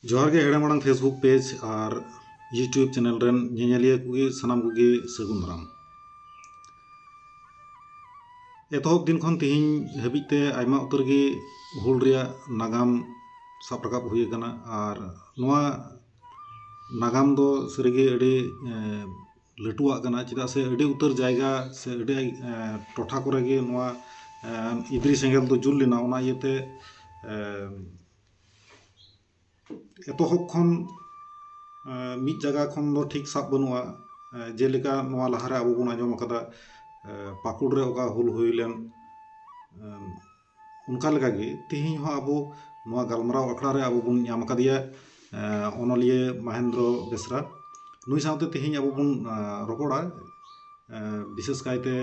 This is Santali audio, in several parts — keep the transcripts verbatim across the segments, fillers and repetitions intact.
ᱡᱚᱦᱟᱨ ᱜᱮ ᱦᱮᱲᱮᱢ ᱟᱲᱟᱝ Facebook page ᱟᱨ YouTube channel ᱨᱮᱱ ᱧᱮᱧᱮᱞᱤᱭᱟᱹ ᱠᱚᱜᱮ, ᱥᱟᱱᱟᱢ ᱠᱚᱜᱮ ᱥᱟᱹᱜᱩᱱ ᱫᱟᱨᱟᱢ᱾ ᱮᱛᱚᱦᱚᱵ ᱫᱤᱱ ᱠᱷᱚᱱ ᱛᱮᱦᱮᱧ ᱦᱟᱹᱵᱤᱡ ᱛᱮ ᱟᱭᱢᱟ ᱩᱛᱟᱹᱨ ᱜᱮ ᱦᱩᱞ ᱨᱮᱭᱟᱜ ᱱᱟᱜᱟᱢ ᱥᱟᱵ ᱨᱟᱠᱟᱵ ᱦᱩᱭ ᱟᱠᱟᱱᱟ, ᱟᱨ ᱱᱚᱣᱟ ᱱᱟᱜᱟᱢ ᱫᱚ ᱥᱟᱹᱨᱤᱜᱮ ᱟᱹᱰᱤ, ᱮ, ᱞᱟᱹᱴᱩᱣᱟᱜ ᱠᱟᱱᱟ, ᱪᱮᱫᱟᱜ ᱥᱮ ᱟᱹᱰᱤ ᱩᱛᱟᱹᱨ ᱡᱟᱭᱜᱟ ᱥᱮ ᱟᱹᱰᱤ, ᱮ, ᱴᱚᱴᱷᱟ ᱠᱚᱨᱮ ᱜᱮ ᱱᱚᱣᱟ, ᱮ, ᱤᱫᱨᱤ ᱥᱮᱸᱜᱮᱞ ᱫᱚ ᱡᱩᱞ ᱞᱮᱱᱟ᱾ ᱚᱱᱟ ᱤᱭᱟᱹᱛᱮ, ᱮ, ᱮᱛᱚᱦᱚᱵ ᱠᱷᱚᱱ, ᱮ, ᱢᱤᱫ ᱡᱟᱭᱜᱟ ᱠᱷᱚᱱ ᱫᱚ ᱴᱷᱤᱠ ᱥᱟᱵ ᱵᱟᱹᱱᱩᱜᱼᱟ᱾ ᱮ, ᱡᱮᱞᱮᱠᱟ ᱱᱚᱣᱟ ᱞᱟᱦᱟᱨᱮ ᱟᱵᱚ ᱵᱚᱱ ᱟᱸᱡᱚᱢ ᱟᱠᱟᱫᱟ, ᱮ, ᱯᱟᱹᱠᱩᱲ ᱨᱮ ᱚᱠᱟ ᱦᱩᱞ ᱦᱩᱭ ᱞᱮᱱ, ᱮ, ᱚᱱᱠᱟ ᱞᱮᱠᱟᱜᱮ ᱛᱮᱦᱮᱧ ᱦᱚᱸ ᱟᱵᱚ ᱱᱚᱣᱟ ᱜᱟᱞᱢᱟᱨᱟᱣ ᱟᱠᱷᱲᱟ ᱨᱮ ᱟᱵᱚ ᱵᱚᱱ ᱧᱟᱢ ᱟᱠᱟᱫᱮᱭᱟ, ᱮ, ᱚᱱᱚᱞᱤᱭᱟᱹ ᱢᱚᱦᱮᱱᱫᱨᱚ ᱵᱮᱥᱨᱟ᱾ ᱱᱩᱭ ᱥᱟᱶᱛᱮ ᱛᱮᱦᱮᱧ ᱟᱵᱚ ᱵᱚᱱ, ᱮ, ᱨᱚᱯᱚᱲᱟ, ᱮ, ᱵᱤᱥᱮᱥ ᱠᱟᱭᱛᱮ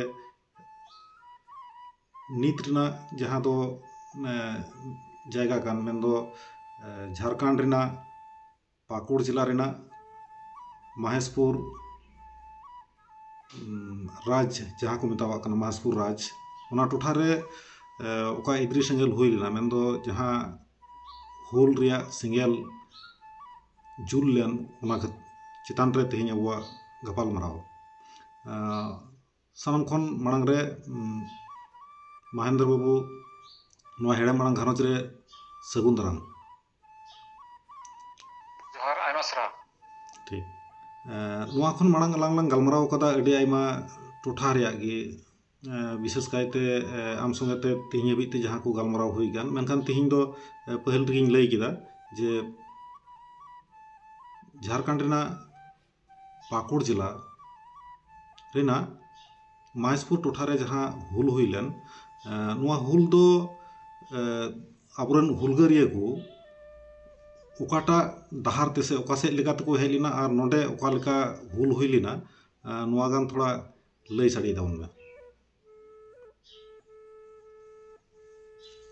ᱱᱤᱛ ᱨᱮᱱᱟᱜ ᱡᱟᱦᱟᱸ ᱫᱚ, ᱮ, ᱡᱟᱭᱜᱟ ᱠᱟᱱ, ᱢᱮᱱᱫᱚ, ᱮ, ᱡᱷᱟᱲᱠᱷᱚᱸᱰ ᱨᱮᱱᱟᱜ ᱯᱟᱹᱠᱩᱲ ᱡᱮᱞᱟ ᱨᱮᱱᱟᱜ ᱢᱚᱦᱮᱥᱯᱩᱨ, ᱩᱢ, ᱨᱟᱡᱽ, ᱡᱟᱦᱟᱸ ᱠᱚ ᱢᱮᱛᱟᱣᱟᱜ ᱠᱟᱱᱟ ᱢᱚᱦᱮᱥᱯᱩᱨ ᱨᱟᱡᱽ, ᱚᱱᱟ ᱴᱚᱴᱷᱟ ᱨᱮ, ᱮ, ᱚᱠᱟ ᱤᱫᱨᱤ ᱥᱮᱸᱜᱮᱞ ᱦᱩᱭ ᱞᱮᱱᱟ, ᱢᱮᱱᱫᱚ ᱡᱟᱦᱟᱸ ᱦᱩᱞ ᱨᱮᱭᱟᱜ ᱥᱮᱸᱜᱮᱞ ᱡᱩᱞ ᱞᱮᱱ, ᱚᱱᱟ ᱠᱷᱟᱹᱛ-, ᱪᱮᱛᱟᱱ ᱨᱮ ᱛᱮᱦᱮᱧ ᱟᱵᱚᱣᱟᱜ ᱜᱟᱯᱟᱞᱢᱟᱨᱟᱣ᱾ ᱮ, ᱥᱟᱱᱟᱢ ᱠᱷᱚᱱ ᱢᱟᱲᱟᱝ ᱨᱮ, ᱩᱢ, ᱢᱚᱦᱮᱱᱫᱨᱚ ᱵᱟᱹᱵᱩ, ᱱᱚᱣᱟ ᱦᱮᱲᱮᱢ ᱟᱲᱟᱝ ᱜᱷᱟᱨᱚᱸᱡᱽ ᱨᱮ ᱥᱟᱹᱜᱩᱱ ᱫᱟᱨᱟᱢ᱾ ᱡᱚᱦᱟᱨ, ᱟᱭᱢᱟ ᱥᱟᱨᱦᱟᱣ᱾ ᱴᱷᱤᱠ᱾ ᱮ, ᱱᱚᱣᱟ ᱠᱷᱚᱱ ᱢᱟᱲᱟᱝ ᱟᱞᱟᱝ ᱞᱟᱝ ᱜᱟᱞᱢᱟᱨᱟᱣ ᱠᱟᱫᱟ ᱟᱹᱰᱤ ᱟᱭᱢᱟ ᱴᱚᱴᱷᱟ ᱨᱮᱭᱟᱜ ᱜᱮ, ᱮ, ᱵᱤᱥᱮᱥ ᱠᱟᱭᱛᱮ, ᱮ, ᱟᱢ ᱥᱚᱸᱜᱮ ᱛᱮ ᱛᱮᱦᱮᱧ ᱦᱟᱹᱵᱤᱡ ᱛᱮ ᱡᱟᱦᱟᱸ ᱠᱚ ᱜᱟᱞᱢᱟᱨᱟᱣ ᱦᱩᱭ ᱟᱠᱟᱱ, ᱢᱮᱱᱠᱷᱟᱱ ᱛᱮᱦᱮᱧ ᱫᱚ, ᱮ, ᱯᱟᱹᱦᱤᱞ ᱨᱮᱜᱮᱧ ᱞᱟᱹᱭ ᱠᱮᱫᱟ ᱡᱮ ᱡᱷᱟᱲᱠᱷᱚᱸᱰ ᱨᱮᱱᱟᱜ ᱯᱟᱹᱠᱩᱲ ᱡᱮᱞᱟ ᱨᱮᱱᱟᱜ ᱢᱚᱦᱮᱥᱯᱩᱨ ᱴᱚᱴᱷᱟ ᱨᱮ ᱡᱟᱦᱟᱸ ᱦᱩᱞ ᱦᱩᱭ ᱞᱮᱱ, ᱮ, ᱱᱚᱣᱟ ᱦᱩᱞ ᱫᱚ, ᱮ, ᱟᱵᱚᱨᱮᱱ ᱦᱩᱞᱜᱟᱹᱨᱤᱭᱟᱹ ᱠᱚ ᱚᱠᱟᱴᱟᱜ ᱰᱟᱦᱟᱨ ᱛᱮᱥᱮ ᱚᱠᱟ ᱥᱮᱫ ᱞᱮᱠᱟ ᱛᱮᱠᱚ ᱦᱮᱡ ᱞᱮᱱᱟ ᱟᱨ ᱱᱚᱰᱮ ᱚᱠᱟ ᱞᱮᱠᱟ ᱦᱩᱞ ᱦᱩᱭ ᱞᱮᱱᱟ, ᱮ, ᱱᱚᱣᱟ ᱜᱟᱱ ᱛᱷᱚᱲᱟ ᱞᱟᱹᱭ ᱥᱟᱰᱮ ᱛᱟᱵᱚᱱ ᱢᱮ᱾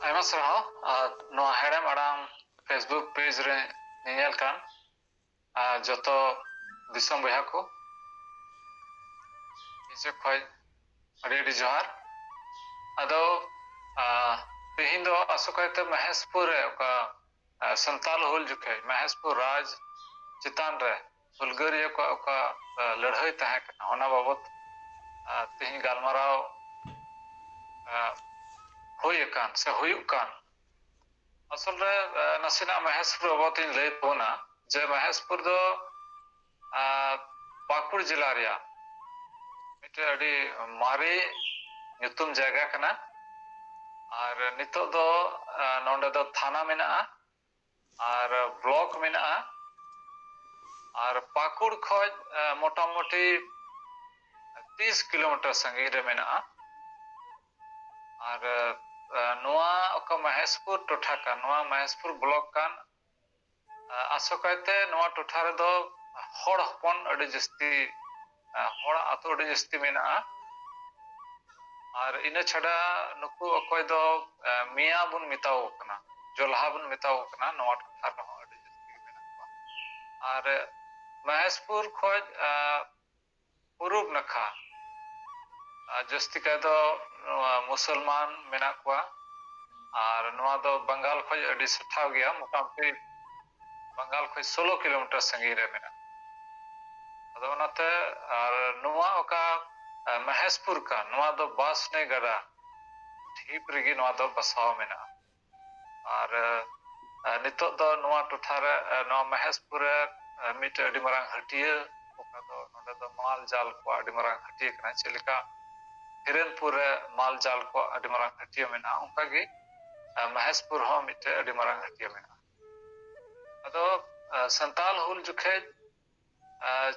ᱟᱭᱢᱟ ᱥᱟᱨᱦᱟᱣ᱾ ᱟᱨ ᱱᱚᱣᱟ ᱦᱮᱲᱮᱢ ᱟᱲᱟᱝ Facebook page ᱨᱮ ᱧᱮᱧᱮᱞ ᱠᱟᱱ, ᱟᱨ ᱡᱚᱛᱚ ᱫᱤᱥᱚᱢ ᱵᱚᱭᱦᱟ ᱠᱚ, ᱤᱧ ᱥᱮᱫ ᱠᱷᱚᱱ ᱟᱹᱰᱤ ᱟᱹᱰᱤ ᱡᱚᱦᱟᱨ᱾ ᱟᱫᱚ, ᱟᱨ ᱛᱮᱦᱮᱧ ᱫᱚ ᱟᱥᱚᱠᱟᱭᱛᱮ ᱢᱚᱦᱮᱥᱯᱩᱨ ᱨᱮ ᱚᱠᱟ ᱥᱟᱱᱛᱟᱞ ᱦᱩᱞ ᱡᱚᱠᱷᱮᱡ ᱢᱚᱦᱮᱥᱯᱩᱨ ᱨᱟᱡᱽ ᱪᱮᱛᱟᱱ ᱨᱮ ᱦᱩᱞᱜᱟᱹᱨᱤᱭᱟᱹ ᱠᱚᱣᱟᱜ ᱚᱠᱟ ᱞᱟᱹᱲᱦᱟᱹᱭ ᱛᱟᱦᱮᱸ ᱠᱟᱱᱟ, ᱚᱱᱟ ᱵᱟᱵᱚᱛ ᱛᱮᱦᱮᱧ ᱜᱟᱞᱢᱟᱨᱟᱣ ᱦᱩᱭ ᱟᱠᱟᱱ ᱥᱮ ᱦᱩᱭᱩᱜ ᱠᱟᱱ᱾ ᱟᱥᱚᱞ ᱨᱮ ᱱᱟᱥᱮᱱᱟᱜ ᱢᱚᱦᱮᱥᱯᱩᱨ ᱵᱟᱵᱚᱛ ᱤᱧ ᱞᱟᱹᱭ ᱛᱟᱵᱚᱱᱟ ᱡᱮ ᱢᱚᱦᱮᱥᱯᱩᱨ ᱫᱚ ᱯᱟᱹᱠᱩᱲ ᱡᱮᱞᱟ ᱨᱮᱭᱟᱜ ᱢᱤᱫᱴᱮᱱ ᱟᱹᱰᱤ ᱢᱟᱨᱮ ᱧᱩᱛᱩᱢ ᱡᱟᱭᱜᱟ ᱠᱟᱱᱟ᱾ ᱟᱨ ᱱᱤᱛᱚᱜ ᱫᱚ ᱱᱚᱰᱮ ᱫᱚ ᱛᱷᱟᱱᱟ ᱢᱮᱱᱟᱜᱼᱟ ᱟᱨ ᱵᱞᱚᱠ ᱢᱮᱱᱟᱜᱼᱟ᱾ ᱟᱨ ᱯᱟᱹᱠᱩᱲ ᱠᱷᱚᱡ ᱢᱚᱴᱟᱢᱩᱴᱤ ᱛᱤᱥ ᱠᱤᱞᱳᱢᱤᱴᱟᱨ ᱥᱟᱺᱜᱤᱧ ᱨᱮ ᱢᱮᱱᱟᱜᱼᱟ᱾ ᱟᱨ ᱱᱚᱣᱟ ᱚᱠᱟ ᱢᱚᱦᱮᱥᱯᱩᱨ ᱴᱚᱴᱷᱟ ᱠᱟᱱ, ᱱᱚᱣᱟ ᱢᱚᱦᱮᱥᱯᱩᱨ ᱵᱞᱚᱠ ᱠᱟᱱ, ᱟᱥᱚᱠᱟᱭᱛᱮ ᱱᱚᱣᱟ ᱴᱚᱴᱷᱟ ᱨᱮᱫᱚ ᱦᱚᱲ ᱦᱚᱯᱚᱱ ᱟᱹᱰᱤ ᱡᱟᱹᱥᱛᱤ, ᱦᱚᱲᱟᱜ ᱟᱹᱛᱩ ᱟᱹᱰᱤ ᱡᱟᱹᱥᱛᱤ ᱢᱮᱱᱟᱜᱼᱟ᱾ ᱟᱨ ᱤᱱᱟᱹ ᱪᱷᱟᱰᱟ ᱱᱩᱠᱩ ᱚᱠᱚᱭ ᱫᱚ ᱢᱤᱭᱟ ᱵᱚᱱ ᱢᱮᱛᱟᱣ ᱠᱟᱱᱟ, ᱡᱚᱞᱦᱟ ᱵᱚᱱ ᱢᱮᱛᱟᱣ ᱠᱟᱱᱟ, ᱱᱚᱣᱟ ᱴᱚᱴᱷᱟ ᱨᱮᱦᱚᱸ ᱟᱹᱰᱤ ᱡᱟᱹᱥᱛᱤ ᱜᱮ ᱢᱮᱱᱟᱜ ᱠᱚᱣᱟ᱾ ᱟᱨ ᱢᱚᱦᱮᱥᱯᱩᱨ ᱠᱷᱚᱡ ᱯᱩᱨᱩᱵ ᱱᱟᱠᱷᱟ ᱡᱟᱹᱥᱛᱤ ᱠᱟᱭ ᱫᱚ ᱱᱚᱣᱟ ᱢᱩᱥᱚᱞᱢᱟᱱ ᱢᱮᱱᱟᱜ ᱠᱚᱣᱟ᱾ ᱟᱨ ᱱᱚᱣᱟ ᱫᱚ ᱵᱟᱝᱜᱟᱞ ᱠᱷᱚᱡ ᱟᱹᱰᱤ ᱥᱟᱯᱷᱟ ᱜᱮᱭᱟ, ᱢᱚᱴᱟᱢᱩᱴᱤ ᱵᱟᱝᱜᱟᱞ ᱠᱷᱚᱡ ᱥᱳᱞᱳ ᱠᱤᱞᱳᱢᱤᱴᱟᱨ ᱥᱟᱺᱜᱤᱧ ᱨᱮ ᱢᱮᱱᱟᱜᱼᱟ᱾ ᱟᱫᱚ ᱚᱱᱟᱛᱮ ᱟᱨ ᱱᱚᱣᱟ ᱚᱠᱟ ᱢᱚᱦᱮᱥᱯᱩᱨ ᱠᱟᱱ, ᱱᱚᱣᱟ ᱫᱚ ᱵᱟᱥᱱᱮ ᱜᱟᱰᱟ ᱰᱷᱤᱯ ᱨᱮᱜᱮ ᱱᱚᱣᱟ ᱫᱚ ᱵᱟᱥᱟᱣ ᱢᱮᱱᱟᱜᱼᱟ᱾ ᱟᱨ ᱱᱤᱛᱚᱜ ᱫᱚ ᱱᱚᱣᱟ ᱴᱚᱴᱷᱟ ᱨᱮ, ᱱᱚᱣᱟ ᱢᱚᱦᱮᱥᱯᱩᱨ ᱨᱮ ᱢᱤᱫᱴᱮᱱ ᱟᱹᱰᱤ ᱢᱟᱨᱟᱝ ᱦᱟᱹᱴᱤᱭᱟᱹ, ᱚᱠᱟ ᱫᱚ ᱱᱚᱰᱮ ᱫᱚ ᱢᱟᱞ ᱡᱟᱞ ᱠᱚᱣᱟᱜ ᱟᱹᱰᱤ ᱢᱟᱨᱟᱝ ᱦᱟᱹᱴᱤᱭᱟᱹ ᱠᱟᱱᱟ᱾ ᱪᱮᱫ ᱞᱮᱠᱟ ᱦᱤᱨᱮᱱᱯᱩᱨ ᱨᱮ ᱢᱟᱞ ᱡᱟᱞ ᱠᱚᱣᱟᱜ ᱟᱹᱰᱤ ᱢᱟᱨᱟᱝ ᱦᱟᱹᱴᱤᱭᱟᱹ ᱢᱮᱱᱟᱜᱼᱟ, ᱚᱱᱠᱟᱜᱮ ᱢᱚᱦᱮᱥᱯᱩᱨ ᱦᱚᱸ ᱢᱤᱫᱴᱮᱱ ᱟᱹᱰᱤ ᱢᱟᱨᱟᱝ ᱦᱟᱹᱴᱤᱭᱟᱹ ᱢᱮᱱᱟᱜᱼᱟ᱾ ᱟᱫᱚ ᱥᱟᱱᱛᱟᱞ ᱦᱩᱞ ᱡᱚᱠᱷᱮᱡ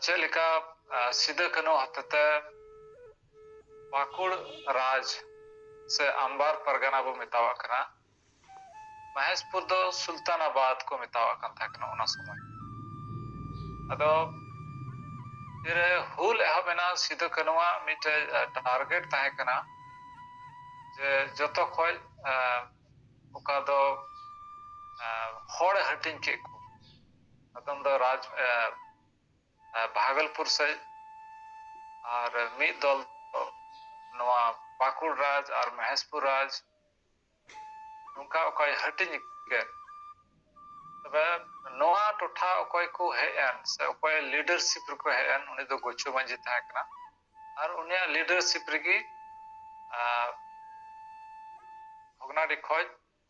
ᱪᱮᱫ ᱞᱮᱠᱟ ᱥᱤᱫᱟᱹ ᱠᱟᱹᱱᱦᱩ ᱦᱚᱛᱮᱛᱮ ᱯᱟᱹᱠᱩᱲ ᱨᱟᱡᱽ ᱥᱮ ᱟᱢᱵᱟᱨ ᱯᱟᱨᱜᱟᱱᱟ ᱵᱚ ᱢᱮᱛᱟᱣᱟᱜ ᱠᱟᱱᱟ, ᱢᱚᱦᱮᱥᱯᱩᱨ ᱫᱚ ᱥᱩᱞᱛᱟᱱᱟᱵᱟᱫ ᱠᱚ ᱢᱮᱛᱟᱣᱟᱜ ᱠᱟᱱ ᱛᱟᱦᱮᱸ ᱠᱟᱱᱟ ᱚᱱᱟ ᱥᱚᱢᱚᱭ᱾ ᱟᱫᱚ ᱛᱤᱨᱮ ᱦᱩᱞ ᱮᱦᱚᱵ ᱮᱱᱟ, ᱥᱤᱫᱟᱹ ᱠᱟᱹᱱᱦᱩᱣᱟᱜ ᱢᱤᱫᱴᱮᱡ ᱴᱟᱨᱜᱮᱴ ᱛᱟᱦᱮᱸ ᱠᱟᱱᱟ ᱡᱮ ᱡᱚᱛᱚ ᱠᱷᱚᱡ ᱚᱠᱟ ᱫᱚ ᱦᱚᱲ ᱦᱟᱹᱴᱤᱧ ᱠᱮᱫ ᱠᱚ, ᱟᱫᱚᱢ ᱫᱚ ᱨᱟᱡᱽ ᱵᱷᱟᱜᱚᱞᱯᱩᱨ ᱥᱮᱫ, ᱟᱨ ᱢᱤᱫ ᱫᱚᱞ ᱫᱚ ᱱᱚᱣᱟ ᱯᱟᱹᱠᱩᱲ ᱨᱟᱡᱽ ᱟᱨ ᱢᱚᱦᱮᱥᱯᱩᱨ ᱨᱟᱡᱽ, ᱱᱚᱝᱠᱟ ᱚᱠᱚᱭ ᱦᱟᱹᱴᱤᱧ ᱠᱮᱫ᱾ ᱛᱚᱵᱮ ᱱᱚᱣᱟ ᱴᱚᱴᱷᱟ ᱚᱠᱚᱭ ᱠᱚ ᱦᱮᱡ ᱮᱱ ᱥᱮ ᱚᱠᱚᱭ leadership ᱨᱮᱠᱚ ᱦᱮᱡ ᱮᱱ, ᱩᱱᱤ ᱫᱚ ᱜᱩᱪᱩ ᱢᱟᱹᱡᱷᱤ ᱛᱟᱦᱮᱸ ᱠᱟᱱᱟ᱾ ᱟᱨ ᱩᱱᱤᱭᱟᱜ leadership ᱨᱮᱜᱮ, ᱟᱨ, ᱵᱷᱚᱜᱽᱱᱟᱰᱤ ᱠᱷᱚᱡ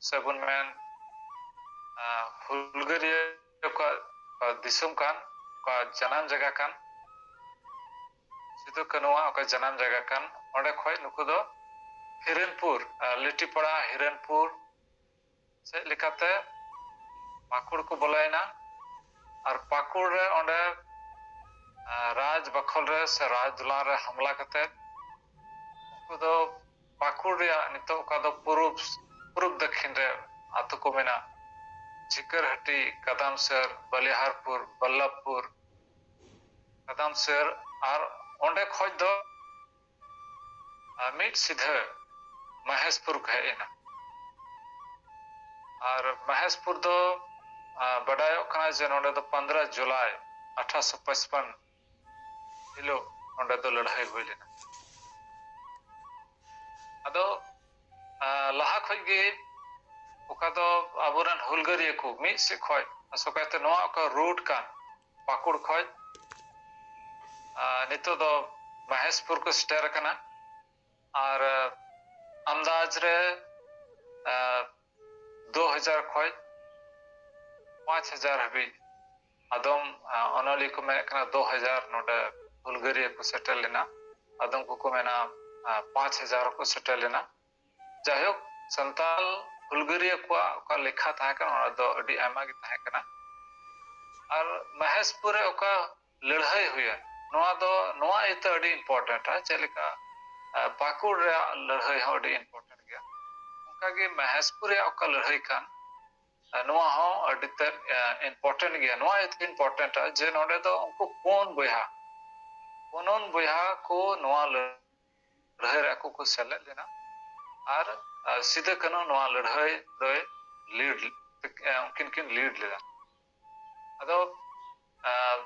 ᱥᱮ ᱵᱚᱱ ᱢᱮᱱ, ᱟᱨ, ᱦᱩᱞᱜᱟᱹᱨᱤᱭᱟᱹ ᱚᱠᱟ, ᱚᱠᱟ ᱫᱤᱥᱚᱢ ᱠᱟᱱ, ᱚᱠᱟ ᱡᱟᱱᱟᱢ ᱡᱟᱭᱜᱟ ᱠᱟᱱ, ᱥᱤᱫᱩ ᱠᱟᱹᱱᱩᱣᱟᱜ ᱚᱠᱟ ᱡᱟᱱᱟᱢ ᱡᱟᱭᱜᱟ ᱠᱟᱱ, ᱚᱸᱰᱮ ᱠᱷᱚᱡ ᱱᱩᱠᱩ ᱫᱚ ᱦᱤᱨᱚᱱᱯᱩᱨ, ᱟᱨ, ᱞᱤᱴᱤᱯᱟᱲᱟ ᱦᱤᱨᱚᱱᱯᱩᱨ ᱥᱮᱫ ᱞᱮᱠᱟᱛᱮ ᱯᱟᱹᱠᱩᱲ ᱠᱚ ᱵᱚᱞᱚᱭᱮᱱᱟ᱾ ᱟᱨ ᱯᱟᱹᱠᱩᱲ ᱨᱮ ᱚᱸᱰᱮ, ᱟᱨ, ᱨᱟᱡᱽ ᱵᱟᱠᱷᱚᱞ ᱨᱮ ᱥᱮ ᱨᱟᱡᱽ ᱫᱚᱞᱟᱱ ᱨᱮ ᱦᱟᱢᱞᱟ ᱠᱟᱛᱮ ᱩᱱᱠᱩ ᱫᱚ ᱯᱟᱹᱠᱩᱲ ᱨᱮᱭᱟᱜ ᱱᱤᱛᱚᱜ ᱚᱠᱟ ᱫᱚ ᱯᱩᱨᱩᱵ, ᱯᱩᱨᱩᱵ ᱫᱚᱠᱷᱤᱱ ᱨᱮ ᱟᱹᱛᱩ ᱠᱚ ᱢᱮᱱᱟᱜ, ᱡᱷᱤᱠᱟᱹᱨᱦᱟᱹᱴᱤ, ᱠᱟᱫᱟᱢᱥᱟᱹᱨ, ᱵᱟᱞᱤᱦᱟᱨᱯᱩᱨ, ᱵᱟᱞᱞᱟᱵᱽᱯᱩᱨ, ᱠᱟᱫᱟᱢᱥᱟᱹᱨ, ᱟᱨ ᱚᱸᱰᱮ ᱠᱷᱚᱡ ᱫᱚ, ᱟᱨ, ᱢᱤᱫ ᱥᱤᱫᱷᱟᱹ ᱢᱚᱦᱮᱥᱯᱩᱨ ᱠᱚ ᱦᱮᱡ ᱮᱱᱟ᱾ ᱟᱨ ᱢᱚᱦᱮᱥᱯᱩᱨ ᱫᱚ, ᱟᱨ, ᱵᱟᱰᱟᱭᱚᱜ ᱠᱟᱱᱟ ᱡᱮ ᱱᱚᱰᱮ ᱫᱚ ᱯᱚᱱᱫᱽᱨᱚ ᱡᱩᱞᱟᱭ ᱟᱴᱷᱟᱨᱚᱥᱚ ᱯᱟᱸᱪᱯᱟᱱ ᱦᱤᱞᱳᱜ ᱚᱸᱰᱮ ᱫᱚ ᱞᱟᱹᱲᱦᱟᱹᱭ ᱦᱩᱭ ᱞᱮᱱᱟ᱾ ᱟᱫᱚ, ᱟᱨ, ᱞᱟᱦᱟ ᱠᱷᱚᱡ ᱜᱮ ᱚᱠᱟ ᱫᱚ ᱟᱵᱚᱨᱮᱱ ᱦᱩᱞᱜᱟᱹᱨᱤᱭᱟᱹ ᱠᱚ ᱢᱤᱫ ᱥᱮᱫ ᱠᱷᱚᱡ, ᱟᱥᱚᱠᱟᱭᱛᱮ ᱱᱚᱣᱟ ᱚᱠᱟ route ᱠᱟᱱ ᱯᱟᱹᱠᱩᱲ ᱠᱷᱚᱡ, ᱟᱨ, ᱱᱤᱛᱚᱜ ᱫᱚ ᱢᱚᱦᱮᱥᱯᱩᱨ ᱠᱚ ᱥᱮᱴᱮᱨ ᱟᱠᱟᱱᱟ᱾ ᱟᱨ, ᱟᱨ, ᱟᱱᱫᱟᱡᱽ ᱨᱮ, ᱟᱨ, ᱫᱩ ᱦᱟᱡᱟᱨ ᱠᱷᱚᱡ ᱯᱟᱸᱪ ᱦᱟᱡᱟᱨ ᱦᱟᱹᱵᱤᱡ ᱟᱫᱚᱢ, ᱟᱨ, ᱚᱱᱚᱞᱤᱭᱟᱹ ᱠᱚ ᱢᱮᱱᱮᱫ ᱠᱟᱱᱟ ᱫᱩ ᱦᱟᱡᱟᱨ ᱱᱚᱰᱮ ᱦᱩᱞᱜᱟᱹᱨᱤᱭᱟᱹ ᱠᱚ ᱥᱮᱴᱮᱨ ᱞᱮᱱᱟ᱾ ᱟᱫᱚᱢ ᱠᱚᱠᱚ ᱢᱮᱱᱟ, ᱟᱨ, ᱯᱟᱸᱪ ᱦᱟᱡᱟᱨ ᱦᱚᱸᱠᱚ ᱥᱮᱴᱮᱨ ᱞᱮᱱᱟ᱾ ᱡᱟᱭᱦᱳᱠ, ᱥᱟᱱᱛᱟᱞ ᱦᱩᱞᱜᱟᱹᱨᱤᱭᱟᱹ ᱠᱚᱣᱟᱜ ᱚᱠᱟ ᱞᱮᱠᱷᱟ ᱛᱟᱦᱮᱸ ᱠᱟᱱᱟ, ᱚᱱᱟ ᱫᱚ ᱟᱹᱰᱤ ᱟᱭᱢᱟ ᱜᱮ ᱛᱟᱦᱮᱸ ᱠᱟᱱᱟ᱾ ᱟᱨ ᱢᱚᱦᱮᱥᱯᱩᱨ ᱨᱮ ᱚᱠᱟ ᱞᱟᱹᱲᱦᱟᱹᱭ ᱦᱩᱭᱮᱱ, ᱱᱚᱣᱟ ᱫᱚ, ᱱᱚᱣᱟ ᱤᱭᱟᱹᱛᱮ ᱟᱹᱰᱤ important ᱟ, ᱪᱮᱫ ᱞᱮᱠᱟ, ᱟᱨ, ᱯᱟᱹᱠᱩᱲ ᱨᱮᱭᱟᱜ ᱞᱟᱹᱲᱦᱟᱹᱭ ᱦᱚᱸ ᱟᱹᱰᱤ important ᱜᱮᱭᱟ᱾ ᱚᱱᱠᱟᱜᱮ ᱢᱚᱦᱮᱥᱯᱩᱨ ᱨᱮᱭᱟᱜ ᱚᱠᱟ ᱞᱟᱹᱲᱦᱟᱹᱭ ᱠᱟᱱ, ᱟᱨ, ᱱᱚᱣᱟ ᱦᱚᱸ ᱟᱹᱰᱤ ᱛᱮᱫ, ᱟᱨ, important ᱜᱮᱭᱟ᱾ ᱱᱚᱣᱟ ᱤᱭᱟᱹᱛᱮ important ᱟ ᱡᱮ ᱱᱚᱰᱮ ᱫᱚ ᱩᱱᱠᱩ ᱯᱩᱱ ᱵᱚᱭᱦᱟ, ᱯᱩᱱ ᱵᱚᱭᱦᱟ ᱠᱚ ᱱᱚᱣᱟ ᱞᱟᱹᱲᱦᱟᱹᱭ ᱨᱮ ᱟᱠᱚ ᱠᱚ ᱥᱮᱞᱮᱫ ᱞᱮᱱᱟ᱾ ᱟᱨ, ᱟᱨ, ᱥᱤᱫᱩ ᱠᱟᱹᱱᱦᱩ ᱱᱚᱣᱟ ᱞᱟᱹᱲᱦᱟᱹᱭ ᱫᱚᱭ lead, ᱟᱨ, ᱩᱱᱠᱤᱱ ᱠᱤᱱ lead ᱞᱮᱫᱟ᱾ ᱟᱫᱚ, ᱟᱨ,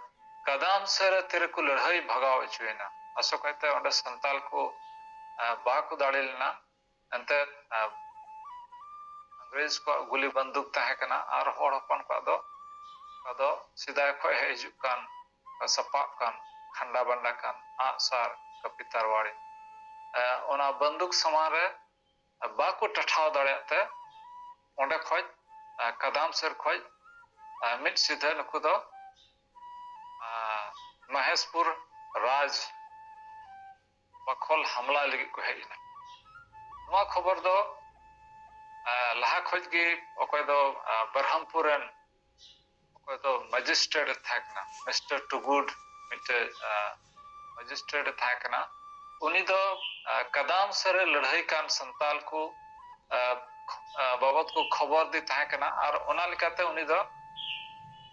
ᱠᱟᱫᱟᱢᱥᱟᱹᱨ ᱨᱮ ᱛᱤᱨᱮᱠᱚ ᱞᱟᱹᱲᱦᱟᱹᱭ ᱵᱷᱟᱜᱟᱣ ᱦᱚᱪᱚᱭᱮᱱᱟ, ᱟᱥᱚᱠᱟᱭᱛᱮ ᱚᱸᱰᱮ ᱥᱟᱱᱛᱟᱞ ᱠᱚ, ᱟᱨ, ᱵᱟᱠᱚ ᱫᱟᱲᱮ ᱞᱮᱱᱟ᱾ ᱮᱱᱛᱮᱫ, ᱟᱨ, ᱤᱝᱨᱮᱡᱽ ᱠᱚᱣᱟᱜ ᱜᱩᱞᱤ ᱵᱟᱱᱫᱩᱠ ᱛᱟᱦᱮᱸ ᱠᱟᱱᱟ, ᱟᱨ ᱦᱚᱲ ᱦᱚᱯᱚᱱ ᱠᱚᱣᱟᱜ ᱫᱚ ᱚᱠᱟ ᱫᱚ ᱥᱮᱫᱟᱭ ᱠᱷᱚᱱ ᱦᱮᱡ ᱦᱤᱡᱩᱜ ᱠᱟᱱ ᱥᱟᱯᱟᱵ ᱠᱟᱱ ᱠᱷᱟᱱᱰᱟ ᱵᱟᱱᱰᱟ ᱠᱟᱱ ᱟᱜᱼᱥᱟᱨ, ᱠᱟᱹᱯᱤ, ᱛᱟᱨᱣᱟᱲᱤ, ᱮ, ᱚᱱᱟ ᱵᱟᱱᱫᱩᱠ ᱥᱟᱢᱟᱝ ᱨᱮ ᱵᱟᱠᱚ ᱴᱟᱴᱷᱟᱣ ᱫᱟᱲᱮᱭᱟᱜ ᱛᱮ ᱚᱸᱰᱮ ᱠᱷᱚᱡ, ᱮ, ᱠᱟᱫᱟᱢ ᱥᱮᱨ ᱠᱷᱚᱡ, ᱮ, ᱢᱤᱫ ᱥᱤᱫᱷᱟᱹ ᱱᱩᱠᱩ ᱫᱚ, ᱮ, ᱢᱚᱦᱮᱥᱯᱩᱨ ᱨᱟᱡᱽ ᱵᱟᱠᱷᱳᱞ ᱦᱟᱢᱞᱟ ᱞᱟᱹᱜᱤᱫ ᱠᱚ ᱦᱮᱡ ᱮᱱᱟ᱾ ᱱᱚᱣᱟ ᱠᱷᱚᱵᱚᱨ ᱫᱚ, ᱮ, ᱞᱟᱦᱟ ᱠᱷᱚᱡ ᱜᱮ ᱚᱠᱚᱭ ᱫᱚ, ᱮ, ᱵᱟᱨᱦᱟᱢᱯᱩᱨ ᱨᱮᱱ ᱚᱠᱚᱭ ᱫᱚ ᱢᱮᱡᱤᱥᱴᱨᱮᱴ ᱮ ᱛᱟᱦᱮᱸ ᱠᱟᱱᱟ, ᱢᱤᱥᱴᱟᱨ ᱴᱩᱜᱩᱰ ᱢᱤᱫᱴᱮᱡ, ᱮ, ᱢᱮᱡᱤᱥᱴᱨᱮᱴ ᱮ ᱛᱟᱦᱮᱸ ᱠᱟᱱᱟ, ᱩᱱᱤ ᱫᱚ, ᱮ, ᱠᱟᱫᱟᱢ ᱥᱮᱨ ᱨᱮ ᱞᱟᱹᱲᱦᱟᱹᱭ ᱠᱟᱱ ᱥᱟᱱᱛᱟᱞ ᱠᱚ, ᱮ, ᱮ, ᱵᱟᱵᱚᱫ ᱠᱚ ᱠᱷᱚᱵᱚᱨ ᱫᱤ ᱛᱟᱦᱮᱸ ᱠᱟᱱᱟ, ᱟᱨ ᱚᱱᱟ ᱞᱮᱠᱟᱛᱮ ᱩᱱᱤ ᱫᱚ,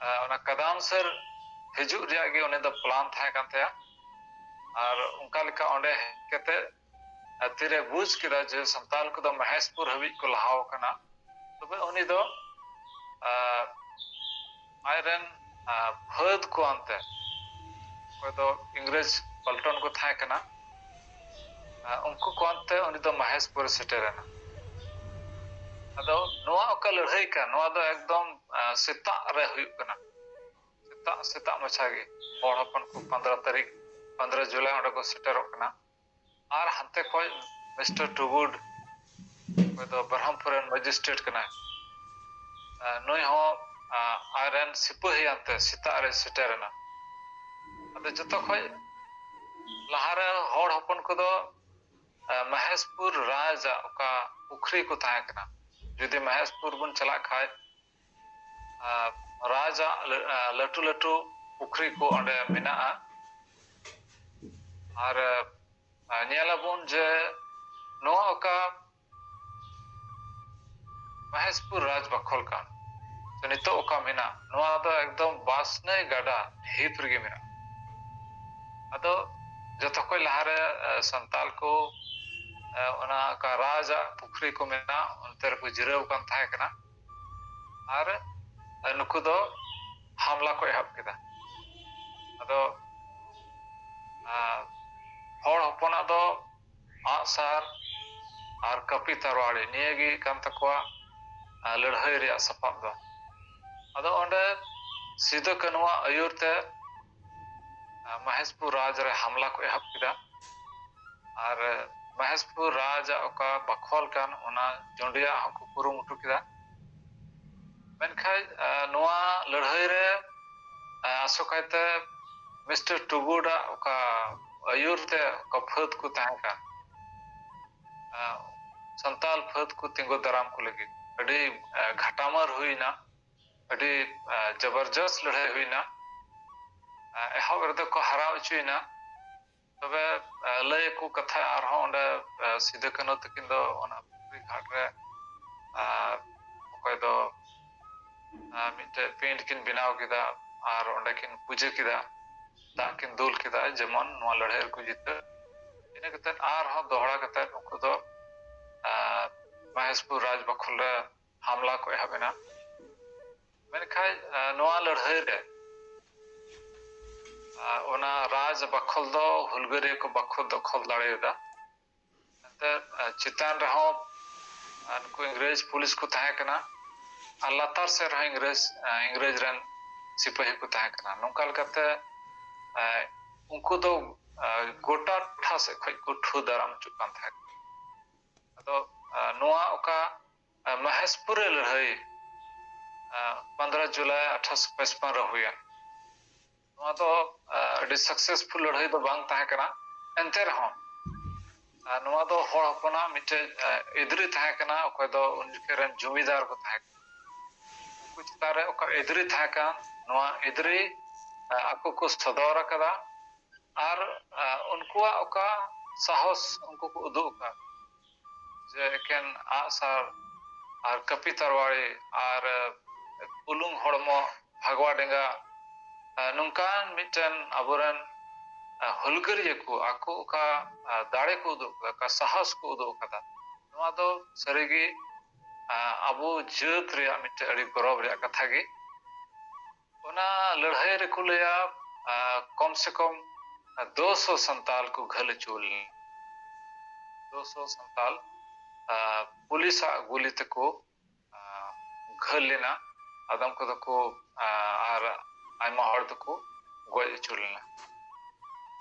ᱮ, ᱚᱱᱟ ᱠᱟᱫᱟᱢ ᱥᱮᱨ ᱦᱤᱡᱩᱜ ᱨᱮᱭᱟᱜ ᱜᱮ ᱩᱱᱤ ᱫᱚ ᱯᱞᱟᱱ ᱛᱟᱦᱮᱸ ᱠᱟᱱ ᱛᱟᱭᱟ᱾ ᱟᱨ ᱚᱱᱠᱟ ᱞᱮᱠᱟ ᱚᱸᱰᱮ ᱦᱮᱡ ᱠᱟᱛᱮ, ᱮ, ᱛᱤᱨᱮ ᱵᱩᱡᱽ ᱠᱮᱫᱟ ᱡᱮ ᱥᱟᱱᱛᱟᱞ ᱠᱚᱫᱚ ᱢᱚᱦᱮᱥᱯᱩᱨ ᱦᱟᱹᱵᱤᱡ ᱠᱚ ᱞᱟᱦᱟᱣ ᱟᱠᱟᱱᱟ, ᱛᱚᱵᱮ ᱩᱱᱤ ᱫᱚ, ᱮ, ᱟᱡᱨᱮᱱ, ᱮ, ᱯᱷᱟᱹᱫ ᱠᱚ ᱟᱱᱛᱮ, ᱚᱠᱚᱭ ᱫᱚ ᱤᱝᱨᱮᱡᱽ ᱯᱟᱞᱴᱚᱱ ᱠᱚ ᱛᱟᱦᱮᱸ ᱠᱟᱱᱟ, ᱮ, ᱩᱱᱠᱩ ᱠᱚ ᱟᱱᱛᱮ ᱩᱱᱤ ᱫᱚ ᱢᱚᱦᱮᱥᱯᱩᱨ ᱮ ᱥᱮᱴᱮᱨᱮᱱᱟ᱾ ᱟᱫᱚ ᱱᱚᱣᱟ ᱚᱠᱟ ᱞᱟᱹᱲᱦᱟᱹᱭ ᱠᱟᱱ, ᱱᱚᱣᱟ ᱫᱚ ᱮᱠᱫᱚᱢ, ᱮ, ᱥᱮᱛᱟᱜ ᱨᱮ ᱦᱩᱭᱩᱜ ᱠᱟᱱᱟ᱾ ᱥᱮᱛᱟᱜ, ᱥᱮᱛᱟᱜ ᱢᱟᱪᱷᱟ ᱜᱮ ᱦᱚᱲ ᱦᱚᱯᱚᱱ ᱠᱚ ᱯᱚᱱᱫᱽᱨᱚ ᱛᱟᱹᱨᱤᱠᱷ, ᱯᱚᱱᱫᱽᱨᱚ ᱡᱩᱞᱟᱭ ᱚᱸᱰᱮ ᱠᱚ ᱥᱮᱴᱮᱨᱚᱜ ᱠᱟᱱᱟ᱾ ᱟᱨ ᱦᱟᱱᱛᱮ ᱠᱷᱚᱡ ᱢᱤᱥᱴᱟᱨ ᱴᱩᱜᱩᱰ, ᱚᱠᱚᱭ ᱫᱚ ᱵᱟᱨᱦᱟᱢᱯᱩᱨ ᱨᱮᱱ ᱢᱮᱡᱤᱥᱴᱨᱮᱴ ᱠᱟᱱᱟᱭ, ᱮ, ᱱᱩᱭ ᱦᱚᱸ, ᱮ, ᱟᱡᱨᱮᱱ ᱥᱤᱯᱟᱹᱦᱤ ᱟᱱᱛᱮ ᱥᱮᱛᱟᱜ ᱨᱮᱭ ᱥᱮᱴᱮᱨᱮᱱᱟ᱾ ᱟᱫᱚ ᱡᱚᱛᱚ ᱠᱷᱚᱡ ᱞᱟᱦᱟᱨᱮ ᱦᱚᱲ ᱦᱚᱯᱚᱱ ᱠᱚᱫᱚ, ᱮ, ᱢᱚᱦᱮᱥᱯᱩᱨ ᱨᱟᱡᱽ ᱟᱜ ᱚᱠᱟ ᱯᱩᱠᱷᱨᱤ ᱠᱚ ᱛᱟᱦᱮᱸ ᱠᱟᱱᱟ, ᱡᱩᱫᱤ ᱢᱚᱦᱮᱥᱯᱩᱨ ᱵᱚᱱ ᱪᱟᱞᱟᱜ ᱠᱷᱟᱡ, ᱮ, ᱨᱟᱡᱽ ᱟᱜ ᱞᱟᱹ-, ᱮ, ᱞᱟᱹᱴᱩ ᱞᱟᱹᱴᱩ ᱯᱩᱠᱷᱨᱤ ᱠᱚ ᱚᱸᱰᱮ ᱢᱮᱱᱟᱜᱼᱟ᱾ ᱟᱨ, ᱮ, ᱧᱮᱞ ᱟᱵᱚᱱ ᱡᱮ ᱱᱚᱣᱟ ᱚᱠᱟ ᱢᱚᱦᱮᱥᱯᱩᱨ ᱨᱟᱡᱽ ᱵᱟᱠᱷᱳᱞ ᱠᱟᱱ, ᱥᱮ ᱱᱤᱛᱚᱜ ᱚᱠᱟ ᱢᱮᱱᱟᱜ, ᱱᱚᱣᱟ ᱫᱚ ᱮᱠᱫᱚᱢ ᱵᱟᱥᱱᱟᱹᱭ ᱜᱟᱰᱟ ᱰᱷᱤᱯ ᱨᱮᱜᱮ ᱢᱮᱱᱟᱜᱼᱟ᱾ ᱟᱫᱚ ᱡᱚᱛᱚ ᱠᱷᱚᱡ ᱞᱟᱦᱟᱨᱮ, ᱮ, ᱥᱟᱱᱛᱟᱞ ᱠᱚ, ᱮ, ᱚᱱᱟ ᱚᱠᱟ ᱨᱟᱡᱽ ᱟᱜ ᱯᱩᱠᱷᱨᱤ ᱠᱚ ᱢᱮᱱᱟᱜᱼᱟ, ᱚᱱᱛᱮ ᱨᱮᱠᱚ ᱡᱤᱨᱟᱹᱣ ᱠᱟᱱ ᱛᱟᱦᱮᱸ ᱠᱟᱱᱟ᱾ ᱟᱨ, ᱮ, ᱱᱩᱠᱩ ᱫᱚ ᱦᱟᱢᱞᱟ ᱠᱚ ᱮᱦᱚᱵ ᱠᱮᱫᱟ᱾ ᱟᱫᱚ, ᱮ, ᱦᱚᱲ ᱦᱚᱯᱚᱱᱟᱜ ᱫᱚ ᱟᱜᱼᱥᱟᱨ ᱟᱨ ᱠᱟᱹᱯᱤ ᱛᱟᱨᱣᱟᱲᱤ ᱱᱤᱭᱟᱹ ᱜᱮ ᱠᱟᱱ ᱛᱟᱠᱚᱣᱟ᱾ ᱟᱨ ᱞᱟᱹᱲᱦᱟᱹᱭ ᱨᱮᱭᱟᱜ ᱥᱟᱯᱟᱵ ᱫᱚ᱾ ᱟᱫᱚ ᱚᱸᱰᱮ ᱥᱤᱫᱩ ᱠᱟᱹᱱᱦᱩᱣᱟᱜ ᱟᱹᱭᱩᱨ ᱛᱮ, ᱟᱨ, ᱢᱚᱦᱮᱥᱯᱩᱨ ᱨᱟᱡᱽ ᱨᱮ ᱦᱟᱢᱞᱟ ᱠᱚ ᱮᱦᱚᱵ ᱠᱮᱫᱟ᱾ ᱟᱨ ᱢᱚᱦᱮᱥᱯᱩᱨ ᱨᱟᱡᱽ ᱟᱜ ᱚᱠᱟ ᱵᱟᱠᱷᱚᱞ ᱠᱟᱱ, ᱚᱱᱟ ᱡᱚᱸᱰᱤᱭᱟᱜ ᱦᱚᱸᱠᱚ ᱠᱩᱨᱩᱢᱩᱴᱩ ᱠᱮᱫᱟ᱾ ᱢᱮᱱᱠᱷᱟᱱ, ᱟᱨ, ᱱᱚᱣᱟ ᱞᱟᱹᱲᱦᱟᱹᱭ ᱨᱮ, ᱟᱨ, ᱟᱥᱚᱠᱟᱭᱛᱮ ᱢᱤᱥᱴᱟᱨ ᱴᱩᱜᱩᱰ ᱟᱜ ᱚᱠᱟ ᱟᱹᱭᱩᱨ ᱛᱮ ᱚᱠᱟ ᱯᱷᱟᱹᱫ ᱠᱚ ᱛᱟᱦᱮᱸ ᱠᱟᱱ, ᱟᱨ, ᱥᱟᱱᱛᱟᱞ ᱯᱷᱟᱹᱫ ᱠᱚ ᱛᱤᱸᱜᱩ ᱫᱟᱨᱟᱢ ᱠᱚ ᱞᱟᱹᱜᱤᱫ ᱟᱹᱰᱤ, ᱟᱨ, ᱜᱷᱟᱴᱟᱢᱟᱨ ᱦᱩᱭᱱᱟ, ᱟᱹᱰᱤ, ᱟᱨ, ᱡᱚᱵᱚᱨᱡᱚᱥ ᱞᱟᱹᱲᱦᱟᱹᱭ ᱦᱩᱭᱱᱟ᱾ ᱟᱨ, ᱮᱦᱚᱵ ᱨᱮᱫᱚ ᱠᱚ ᱦᱟᱨᱟᱣ ᱦᱚᱪᱚᱭᱮᱱᱟ᱾ ᱛᱚᱵᱮ, ᱟᱨ, ᱞᱟᱹᱭ ᱟᱠᱚ ᱠᱟᱛᱷᱟ ᱟᱨᱦᱚᱸ ᱚᱸᱰᱮ, ᱟᱨ, ᱥᱤᱫᱩ ᱠᱟᱹᱱᱦᱩ ᱛᱟᱹᱠᱤᱱ ᱫᱚ ᱚᱱᱟ ᱯᱩᱠᱷᱨᱤ ᱜᱷᱟᱴ ᱨᱮ, ᱟᱨ, ᱚᱠᱚᱭ ᱫᱚ, ᱟᱨ, ᱢᱤᱫᱴᱮᱡ ᱯᱤᱸᱰ ᱠᱤᱱ ᱵᱮᱱᱟᱣ ᱠᱮᱫᱟ ᱟᱨ ᱚᱸᱰᱮ ᱠᱤᱱ ᱯᱩᱡᱟᱹ ᱠᱮᱫᱟ, ᱫᱟᱜ ᱠᱤᱱ ᱫᱩᱞ ᱠᱮᱫᱟ, ᱡᱮᱢᱚᱱ ᱱᱚᱣᱟ ᱞᱟᱹᱲᱦᱟᱹᱭ ᱨᱮᱠᱚ ᱡᱤᱛᱟᱹᱜ᱾ ᱤᱱᱟᱹ ᱠᱟᱛᱮ ᱟᱨᱦᱚᱸ ᱫᱚᱦᱲᱟ ᱠᱟᱛᱮ ᱩᱱᱠᱩ ᱫᱚ, ᱟᱨ, ᱢᱚᱦᱮᱥᱯᱩᱨ ᱨᱟᱡᱽ ᱵᱟᱠᱷᱳᱞ ᱨᱮ ᱦᱟᱢᱞᱟ ᱠᱚ ᱮᱦᱚᱵ ᱮᱱᱟ᱾ ᱢᱮᱱᱠᱷᱟᱱ, ᱟᱨ, ᱱᱚᱣᱟ ᱞᱟᱹᱲᱦᱟᱹᱭ ᱨᱮ, ᱟᱨ, ᱚᱱᱟ ᱨᱟᱡᱽ ᱵᱟᱠᱷᱳᱞ ᱫᱚ ᱦᱩᱞᱜᱟᱹᱨᱤᱭᱟᱹ ᱠᱚ ᱵᱟᱠᱚ ᱫᱚᱠᱷᱚᱞ ᱫᱟᱲᱮᱭᱟᱫᱟ᱾ ᱮᱱᱛᱮ, ᱟᱨ, ᱪᱮᱛᱟᱱ ᱨᱮᱦᱚᱸ, ᱟᱨ, ᱱᱩᱠᱩ ᱤᱝᱨᱮᱡᱽ ᱯᱩᱞᱤᱥ ᱠᱚ ᱛᱟᱦᱮᱸ ᱠᱟᱱᱟ, ᱟᱨ ᱞᱟᱛᱟᱨ ᱥᱮᱫ ᱨᱮᱦᱚᱸ ᱤᱝᱨᱮᱡᱽ, ᱟᱨ, ᱤᱝᱨᱮᱡᱽ ᱨᱮᱱ ᱥᱤᱯᱟᱹᱦᱤ ᱠᱚ ᱛᱟᱦᱮᱸ ᱠᱟᱱᱟ᱾ ᱱᱚᱝᱠᱟ ᱞᱮᱠᱟᱛᱮ, ᱟᱨ, ᱩᱱᱠᱩ ᱫᱚ, ᱟᱨ, ᱜᱚᱴᱟ ᱴᱚᱴᱷᱟ ᱥᱮᱫ ᱠᱷᱚᱱ ᱠᱚ ᱴᱷᱩ ᱫᱟᱨᱟᱢ ᱦᱚᱪᱚᱜ ᱠᱟᱱ ᱛᱟᱦᱮᱸ ᱠᱟᱱᱟ᱾ ᱟᱫᱚ, ᱟᱨ, ᱱᱚᱣᱟ ᱚᱠᱟ, ᱟᱨ, ᱢᱚᱦᱮᱥᱯᱩᱨ ᱨᱮ ᱞᱟᱹᱲᱦᱟᱹᱭ, ᱟᱨ, ᱯᱚᱱᱫᱽᱨᱚ ᱡᱩᱞᱟᱭ ᱟᱴᱷᱟᱨᱚᱥᱚ ᱯᱚᱪᱯᱚᱱ ᱨᱮ ᱦᱩᱭᱮᱱ, ᱱᱚᱣᱟ ᱫᱚ, ᱟᱨ, ᱟᱹᱰᱤ ᱥᱟᱠᱥᱮᱥᱯᱷᱩᱞ ᱞᱟᱹᱲᱦᱟᱹᱭ ᱫᱚ ᱵᱟᱝ ᱛᱟᱦᱮᱸ ᱠᱟᱱᱟ᱾ ᱮᱱᱛᱮ ᱨᱮᱦᱚᱸ, ᱟᱨ, ᱱᱚᱣᱟ ᱫᱚ ᱦᱚᱲ ᱦᱚᱯᱚᱱᱟᱜ ᱢᱤᱫᱴᱮᱡ, ᱟᱨ, ᱟᱹᱭᱫᱟᱹᱨᱤ ᱛᱟᱦᱮᱸ ᱠᱟᱱᱟ, ᱚᱠᱚᱭ ᱫᱚ ᱩᱱ ᱡᱚᱠᱷᱮᱡ ᱨᱮᱱ ᱡᱚᱢᱤᱫᱟᱨ ᱠᱚ ᱛᱟᱦᱮᱸ ᱠᱟᱱᱟ᱾ ᱩᱱᱠᱩ ᱪᱮᱛᱟᱱ ᱨᱮ ᱚᱠᱟ ᱟᱹᱭᱫᱟᱹᱨᱤ ᱛᱟᱦᱮᱸ ᱠᱟᱱ, ᱱᱚᱣᱟ ᱟᱹᱭᱫᱟᱹᱨᱤ, ᱟᱨ, ᱟᱠᱚ ᱠᱚ ᱥᱚᱫᱚᱨ ᱟᱠᱟᱫᱟ᱾ ᱟᱨ, ᱟᱨ ᱩᱱᱠᱩᱣᱟᱜ ᱚᱠᱟ ᱥᱟᱦᱚᱥ ᱩᱱᱠᱩ ᱠᱚ ᱩᱫᱩᱜ ᱟᱠᱟᱫ, ᱡᱮ ᱮᱠᱮᱱ ᱟᱜᱼᱥᱟᱨ ᱟᱨ ᱠᱟᱹᱯᱤ ᱛᱟᱨᱣᱟᱲᱤ ᱟᱨ ᱵᱩᱞᱩᱝ ᱦᱚᱲᱢᱚ ᱵᱷᱟᱜᱽᱣᱟ ᱰᱮᱸᱜᱟ, ᱟᱨ ᱱᱚᱝᱠᱟᱱ ᱢᱤᱫᱴᱮᱱ ᱟᱵᱚᱨᱮᱱ, ᱟᱨ ᱦᱩᱞᱜᱟᱹᱨᱤᱭᱟᱹ ᱠᱚ ᱟᱠᱚ ᱚᱠᱟ, ᱟᱨ ᱫᱟᱲᱮ ᱠᱚ ᱩᱫᱩᱜ ᱟᱠᱟᱫᱟ, ᱚᱠᱟ ᱥᱟᱦᱚᱥ ᱠᱚ ᱩᱫᱩᱜ ᱟᱠᱟᱫᱟ, ᱱᱚᱣᱟ ᱫᱚ ᱥᱟᱹᱨᱤᱜᱮ, ᱟᱨ ᱟᱵᱚ ᱡᱟᱹᱛ ᱨᱮᱭᱟᱜ ᱢᱤᱫᱴᱮᱱ ᱟᱹᱰᱤ ᱜᱚᱨᱚᱵᱽ ᱨᱮᱭᱟᱜ ᱠᱟᱛᱷᱟ ᱜᱮ᱾ ᱚᱱᱟ ᱞᱟᱹᱲᱦᱟᱹᱭ ᱨᱮᱠᱚ ᱞᱟᱹᱭᱟ, ᱟᱨ, ᱠᱚᱢ ᱥᱮ ᱠᱚᱢ ᱫᱩ ᱥᱚ ᱥᱟᱱᱛᱟᱞ ᱠᱚ ᱜᱷᱟᱹᱞ ᱦᱚᱪᱚ ᱞᱮᱱᱟ᱾ ᱫᱩ ᱥᱚ ᱥᱟᱱᱛᱟᱞ, ᱟᱨ, ᱯᱩᱞᱤᱥᱟᱜ ᱜᱩᱞᱤ ᱛᱮᱠᱚ, ᱟᱨ, ᱜᱷᱟᱹᱞ ᱞᱮᱱᱟ, ᱟᱫᱚᱢ ᱠᱚᱫᱚ ᱠᱚ, ᱟ, ᱟᱨ ᱟᱭᱢᱟ ᱦᱚᱲ ᱫᱚᱠᱚ ᱜᱚᱡ ᱦᱚᱪᱚ ᱞᱮᱱᱟ᱾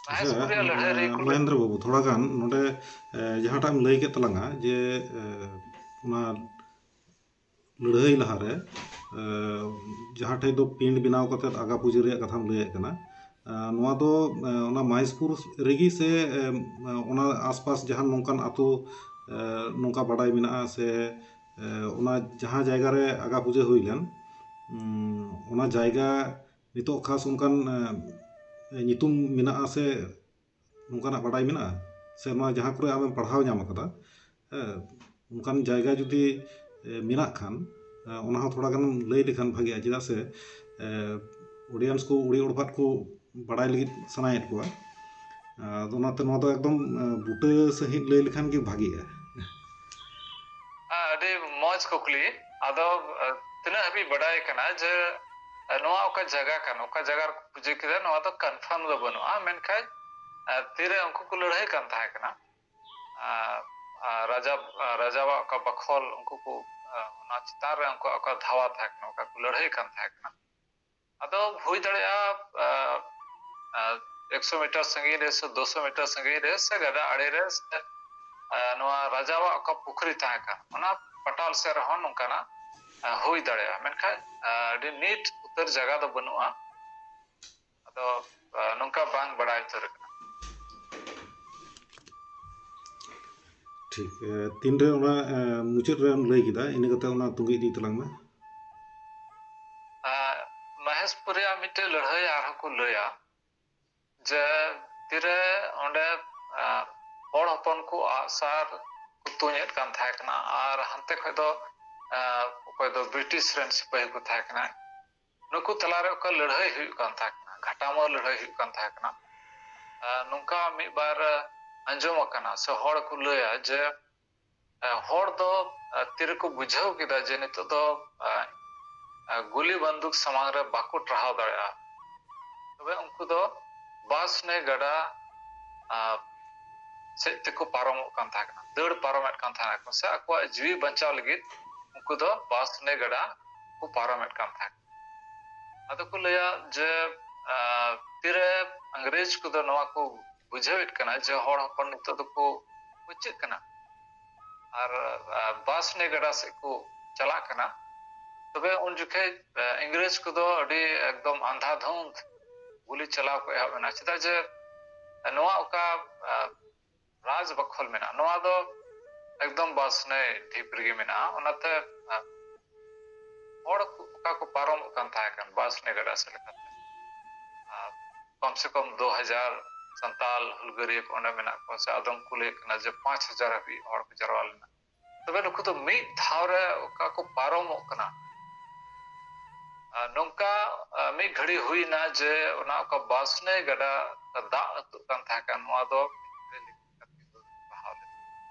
ᱟᱪᱪᱷᱟ, ᱢᱚᱦᱮᱥᱯᱩᱨ ᱨᱮᱭᱟᱜ ᱞᱟᱹᱲᱦᱟᱹᱭ ᱨᱮ ᱠᱚ ᱢᱚᱦᱮᱱᱫᱨᱚ ᱵᱟᱹᱵᱩ, ᱛᱷᱚᱲᱟ ᱜᱟᱱ ᱱᱚᱰᱮ, ᱮ, ᱡᱟᱦᱟᱸᱴᱟᱜ ᱮᱢ ᱞᱟᱹᱭ ᱠᱮᱫ ᱛᱟᱞᱟᱝᱟ ᱡᱮ, ᱮ, ᱚᱱᱟ ᱞᱟᱹᱲᱦᱟᱹᱭ ᱞᱟᱦᱟᱨᱮ, ᱮ, ᱡᱟᱦᱟᱸ ᱴᱷᱮᱡ ᱫᱚ ᱯᱤᱸᱰ ᱵᱮᱱᱟᱣ ᱠᱟᱛᱮ ᱟᱜᱟ ᱯᱩᱡᱟᱹ ᱨᱮᱭᱟᱜ ᱠᱟᱛᱷᱟᱢ ᱞᱟᱹᱭᱮᱫ ᱠᱟᱱᱟ, ᱮ, ᱱᱚᱣᱟ ᱫᱚ, ᱮ, ᱚᱱᱟ ᱢᱚᱦᱮᱥᱯᱩᱨ ᱨᱮᱜᱮ ᱥᱮ, ᱮ, ᱚᱱᱟ ᱟᱥᱯᱟᱥ ᱡᱟᱦᱟᱸ ᱱᱚᱝᱠᱟᱱ ᱟᱛᱳ, ᱮ, ᱱᱚᱝᱠᱟ ᱵᱟᱰᱟᱭ ᱢᱮᱱᱟᱜᱼᱟ ᱥᱮ, ᱮ, ᱚᱱᱟ ᱡᱟᱦᱟᱸ ᱡᱟᱭᱜᱟ ᱨᱮ ᱟᱜᱟ ᱯᱩᱡᱟᱹ ᱦᱩᱭ ᱞᱮᱱ, ᱩᱸ, ᱚᱱᱟ ᱡᱟᱭᱜᱟ ᱱᱤᱛᱚᱜ ᱠᱷᱟᱥ ᱚᱱᱠᱟᱱ, ᱮ, ᱧᱩᱛᱩᱢ ᱢᱮᱱᱟᱜᱼᱟ ᱥᱮ ᱱᱚᱝᱠᱟᱱᱟᱜ ᱵᱟᱰᱟᱭ ᱢᱮᱱᱟᱜᱼᱟ? ᱥᱮ ᱱᱚᱣᱟ ᱡᱟᱦᱟᱸ ᱠᱚᱨᱮ ᱟᱢᱮᱢ ᱯᱟᱲᱦᱟᱣ ᱧᱟᱢ ᱟᱠᱟᱫᱟ, ᱦᱮᱸ, ᱚᱱᱠᱟᱱ ᱡᱟᱭᱜᱟ ᱡᱩᱫᱤ, ᱮ, ᱢᱮᱱᱟᱜ ᱠᱷᱟᱱ, ᱮ, ᱚᱱᱟ ᱦᱚᱸ ᱛᱷᱚᱲᱟ ᱜᱟᱱᱮᱢ ᱞᱟᱹᱭ ᱞᱮᱠᱷᱟᱱ ᱵᱷᱟᱜᱤᱜᱼᱟ, ᱪᱮᱫᱟᱜ ᱥᱮ, ᱮ, audience ᱠᱚ ᱩᱲᱤ ᱚᱲᱯᱟᱛ ᱠᱚ ᱵᱟᱲᱟᱭ ᱞᱟᱹᱜᱤᱫ ᱥᱟᱱᱟᱭᱮᱫ ᱠᱚᱣᱟ᱾ ᱟᱫᱚ ᱚᱱᱟᱛᱮ ᱱᱚᱣᱟ ᱫᱚ ᱮᱠᱫᱚᱢ, ᱮ, ᱵᱩᱴᱟᱹ ᱥᱟᱺᱦᱤᱡ ᱞᱟᱹᱭ ᱞᱮᱠᱷᱟᱱ ᱜᱮ ᱵᱷᱟᱜᱤᱜᱼᱟ᱾ ᱟᱹᱰᱤ ᱢᱚᱡᱽ ᱠᱩᱠᱞᱤ᱾ ᱟᱫᱚ, ᱮ, ᱛᱤᱱᱟᱹᱜ ᱦᱟᱹᱵᱤᱡ ᱵᱟᱰᱟᱭ ᱠᱟᱱᱟ ᱡᱮ, ᱮ, ᱱᱚᱣᱟ ᱚᱠᱟ ᱡᱟᱭᱜᱟ ᱠᱟᱱᱟ, ᱚᱠᱟ ᱡᱟᱭᱜᱟ ᱨᱮᱠᱚ ᱯᱩᱡᱟᱹ ᱠᱮᱫᱟ, ᱱᱚᱣᱟ ᱫᱚ confirm ᱫᱚ ᱵᱟᱹᱱᱩᱜᱼᱟ᱾ ᱢᱮᱱᱠᱷᱟᱱ, ᱮ, ᱛᱤᱨᱮ ᱩᱱᱠᱩ ᱠᱚ ᱞᱟᱹᱲᱦᱟᱹᱭ ᱠᱟᱱ ᱛᱟᱦᱮᱸ ᱠᱟᱱᱟ, ᱮ, ᱮ, ᱨᱟᱡᱟ, ᱮ, ᱨᱟᱡᱟᱣᱟᱜ ᱚᱠᱟ ᱵᱟᱠᱷᱚᱞ, ᱩᱱᱠᱩ ᱠᱚ, ᱮ, ᱚᱱᱟ ᱪᱮᱛᱟᱱ ᱨᱮ ᱩᱱᱠᱩᱣᱟᱜ ᱚᱠᱟ ᱫᱷᱟᱣᱟ ᱛᱟᱦᱮᱸ ᱠᱟᱱᱟ, ᱚᱠᱟ ᱠᱚ ᱞᱟᱹᱲᱦᱟᱹᱭ ᱠᱟᱱ ᱛᱟᱦᱮᱸ ᱠᱟᱱᱟ, ᱟᱫᱚ ᱦᱩᱭ ᱫᱟᱲᱮᱭᱟᱜᱼᱟ, ᱟ, ᱟ, ᱮᱠᱥᱚ ᱢᱤᱴᱟᱨ ᱥᱟᱺᱜᱤᱧ ᱨᱮ ᱥᱮ ᱫᱩᱥᱚ ᱢᱤᱴᱟᱨ ᱥᱟᱺᱜᱤᱧ ᱨᱮ ᱥᱮ ᱜᱟᱰᱟ ᱟᱲᱮ ᱨᱮ ᱥᱮ, ᱟ, ᱱᱚᱣᱟ ᱨᱟᱡᱟᱣᱟᱜ ᱚᱠᱟ ᱯᱩᱠᱷᱨᱤ ᱛᱟᱦᱮᱸ ᱠᱟᱱ, ᱚᱱᱟ ᱯᱟᱴᱟᱞ ᱥᱮᱫ ᱨᱮᱦᱚᱸ ᱱᱚᱝᱠᱟᱱᱟᱜ, ᱟ, ᱦᱩᱭ ᱫᱟᱲᱮᱭᱟᱜᱼᱟ᱾ ᱢᱮᱱᱠᱷᱟᱱ, ᱟ, ᱟᱹᱰᱤ ᱱᱤᱴ ᱩᱛᱟᱹᱨ ᱡᱟᱭᱜᱟ ᱫᱚ ᱵᱟᱹᱱᱩᱜᱼᱟ᱾ ᱟᱫᱚ, ᱟ, ᱱᱚᱝᱠᱟ ᱵᱟᱝ ᱵᱟᱲᱟᱭ ᱩᱛᱟᱹᱨ ᱟᱠᱟᱱᱟ᱾ ᱴᱷᱤᱠ, ᱮ, ᱛᱤᱱᱨᱮ ᱚᱱᱟ, ᱮ, ᱢᱩᱪᱟᱹᱫ ᱨᱮᱢ ᱞᱟᱹᱭ ᱠᱮᱫᱟ, ᱤᱱᱟᱹ ᱠᱟᱛᱮ ᱚᱱᱟ ᱛᱚᱸᱜᱮ ᱤᱫᱤ ᱛᱟᱞᱟᱝ ᱢᱮ᱾ ᱟ, ᱢᱚᱦᱮᱥᱯᱩᱨ ᱨᱮᱭᱟᱜ ᱢᱤᱫᱴᱮᱡ ᱞᱟᱹᱲᱦᱟᱹᱭ ᱟᱨᱦᱚᱸ ᱠᱚ ᱞᱟᱹᱭᱟ ᱡᱮ ᱛᱤᱨᱮ ᱚᱸᱰᱮ, ᱟ, ᱦᱚᱲ ᱦᱚᱯᱚᱱ ᱠᱚ ᱟᱜᱼᱥᱟᱨ ᱠᱚ ᱛᱩᱧᱮᱫ ᱠᱟᱱ ᱛᱟᱦᱮᱸ ᱠᱟᱱᱟ ᱟᱨ ᱦᱟᱱᱛᱮ ᱠᱷᱚᱡ ᱫᱚ, ᱟ, ᱚᱠᱚᱭ ᱫᱚ ᱵᱨᱤᱴᱤᱥ ᱨᱮᱱ ᱥᱤᱯᱟᱹᱦᱤ ᱠᱚ ᱛᱟᱦᱮᱸ ᱠᱟᱱᱟ, ᱱᱩᱠᱩ ᱛᱟᱞᱟᱨᱮ ᱚᱠᱟ ᱞᱟᱹᱲᱦᱟᱹᱭ ᱦᱩᱭᱩᱜ ᱠᱟᱱ ᱛᱟᱦᱮᱸ ᱠᱟᱱᱟ, ᱜᱷᱟᱴᱟᱢᱟᱹ ᱞᱟᱹᱲᱦᱟᱹᱭ ᱦᱩᱭᱩᱜ ᱠᱟᱱ ᱛᱟᱦᱮᱸ ᱠᱟᱱᱟ᱾ ᱟ, ᱱᱚᱝᱠᱟ ᱢᱤᱫ ᱵᱟᱨ ᱟᱸᱡᱚᱢ ᱟᱠᱟᱱᱟ ᱥᱮ ᱦᱚᱲ ᱠᱚ ᱞᱟᱹᱭᱟ ᱡᱮ, ᱟ, ᱦᱚᱲ ᱫᱚ, ᱟ, ᱛᱤᱨᱮᱠᱚ ᱵᱩᱡᱷᱟᱹᱣ ᱠᱮᱫᱟ ᱡᱮ ᱱᱤᱛᱚᱜ ᱫᱚ, ᱟ, ᱟ, ᱜᱩᱞᱤ ᱵᱟᱱᱫᱩᱠ ᱥᱟᱢᱟᱝ ᱨᱮ ᱵᱟᱠᱚ ᱴᱟᱨᱦᱟᱣ ᱫᱟᱲᱮᱭᱟᱜᱼᱟ, ᱛᱚᱵᱮ ᱩᱱᱠᱩ ᱫᱚ ᱵᱟᱥᱱᱮ ᱜᱟᱰᱟ, ᱟ, ᱥᱮᱫ ᱛᱮᱠᱚ ᱯᱟᱨᱚᱢᱚᱜ ᱠᱟᱱ ᱛᱟᱦᱮᱸ ᱠᱟᱱᱟ, ᱫᱟᱹᱲ ᱯᱟᱨᱚᱢᱮᱫ ᱠᱟᱱ ᱛᱟᱦᱮᱸ ᱠᱟᱱᱟ ᱥᱮ ᱟᱠᱚᱣᱟᱜ ᱡᱤᱣᱤ ᱵᱟᱧᱪᱟᱣ ᱞᱟᱹᱜᱤᱫ ᱩᱱᱠᱩ ᱫᱚ ᱵᱟᱥᱱᱮ ᱜᱟᱰᱟ ᱠᱚ ᱯᱟᱨᱚᱢᱮᱫ ᱠᱟᱱ ᱛᱟᱦᱮᱸᱫ᱾ ᱟᱫᱚ ᱠᱚ ᱞᱟᱹᱭᱟ ᱡᱮ, ᱟᱸ, ᱛᱤᱨᱮ ᱤᱝᱨᱮᱡᱽ ᱠᱚᱫᱚ ᱱᱚᱣᱟ ᱠᱚ ᱵᱩᱡᱷᱟᱹᱣᱮᱫ ᱠᱟᱱᱟ ᱡᱮ ᱦᱚᱲ ᱦᱚᱯᱚᱱ ᱱᱤᱛᱚᱜ ᱫᱚᱠᱚ ᱢᱩᱪᱟᱹᱫ ᱠᱟᱱᱟ ᱟᱨ, ᱟᱸ, ᱵᱟᱥᱱᱮ ᱜᱟᱰᱟ ᱥᱮᱫ ᱠᱚ ᱪᱟᱞᱟᱜ ᱠᱟᱱᱟ, ᱛᱚᱵᱮ ᱩᱱ ᱡᱚᱠᱷᱮᱡ, ᱟᱸ, ᱤᱝᱨᱮᱡᱽ ᱠᱚᱫᱚ ᱟᱹᱰᱤ ᱮᱠᱫᱚᱢ ᱟᱱᱫᱷᱟᱫᱷᱩᱱᱫᱷ ᱜᱩᱞᱤ ᱪᱟᱞᱟᱣ ᱠᱚ ᱮᱦᱚᱵ ᱮᱱᱟ᱾ ᱪᱮᱫᱟᱜ ᱡᱮ ᱱᱚᱣᱟ ᱚᱠᱟ, ᱟᱸ, ᱨᱟᱡᱽ ᱵᱟᱠᱷᱳᱞ ᱢᱮᱱᱟᱜᱼᱟ, ᱱᱚᱣᱟ ᱫᱚ ᱮᱠᱫᱚᱢ ᱵᱟᱥᱱᱮ ᱰᱷᱤᱯ ᱨᱮᱜᱮ ᱢᱮᱱᱟᱜᱼᱟ᱾ ᱚᱱᱟᱛᱮ, ᱟᱸ, ᱦᱚᱲ ᱠᱚ, ᱚᱠᱟ ᱠᱚ ᱯᱟᱨᱚᱢᱚᱜ ᱠᱟᱱ ᱛᱟᱦᱮᱸ ᱠᱟᱱ ᱵᱟᱥᱱᱮ ᱜᱟᱰᱟ ᱥᱮᱫ ᱞᱮᱠᱟᱛᱮ, ᱟᱨ ᱠᱚᱢ ᱥᱮ ᱠᱚᱢ ᱫᱩ ᱦᱟᱡᱟᱨ ᱥᱟᱱᱛᱟᱞ ᱦᱩᱞᱜᱟᱹᱨᱤᱭᱟᱹ ᱠᱚ ᱚᱸᱰᱮ ᱢᱮᱱᱟᱜ ᱠᱚᱣᱟ, ᱥᱮ ᱟᱫᱚᱢ ᱠᱚ ᱞᱟᱹᱭᱮᱫ ᱠᱟᱱᱟ ᱡᱮ ᱯᱟᱸᱪ ᱦᱟᱡᱟᱨ ᱦᱟᱹᱵᱤᱡ ᱦᱚᱲ ᱠᱚ ᱡᱟᱨᱣᱟ ᱞᱮᱱᱟ᱾ ᱛᱚᱵᱮ ᱱᱩᱠᱩ ᱫᱚ ᱢᱤᱫ ᱫᱷᱟᱣ ᱨᱮ ᱚᱠᱟ ᱠᱚ ᱯᱟᱨᱚᱢᱚᱜ ᱠᱟᱱᱟ, ᱟᱨ ᱱᱚᱝᱠᱟ, ᱟᱨ, ᱢᱤᱫ ᱜᱷᱟᱹᱲᱤ ᱦᱩᱭᱱᱟ ᱡᱮ ᱚᱱᱟ ᱚᱠᱟ ᱵᱟᱥᱱᱮ ᱜᱟᱰᱟ ᱫᱟᱜ ᱟᱹᱛᱩᱜ ᱠᱟᱱ ᱛᱟᱦᱮᱸ ᱠᱟᱱ, ᱱᱚᱣᱟ ᱫᱚ ᱵᱟᱦᱟᱣ ᱞᱮᱱᱟ᱾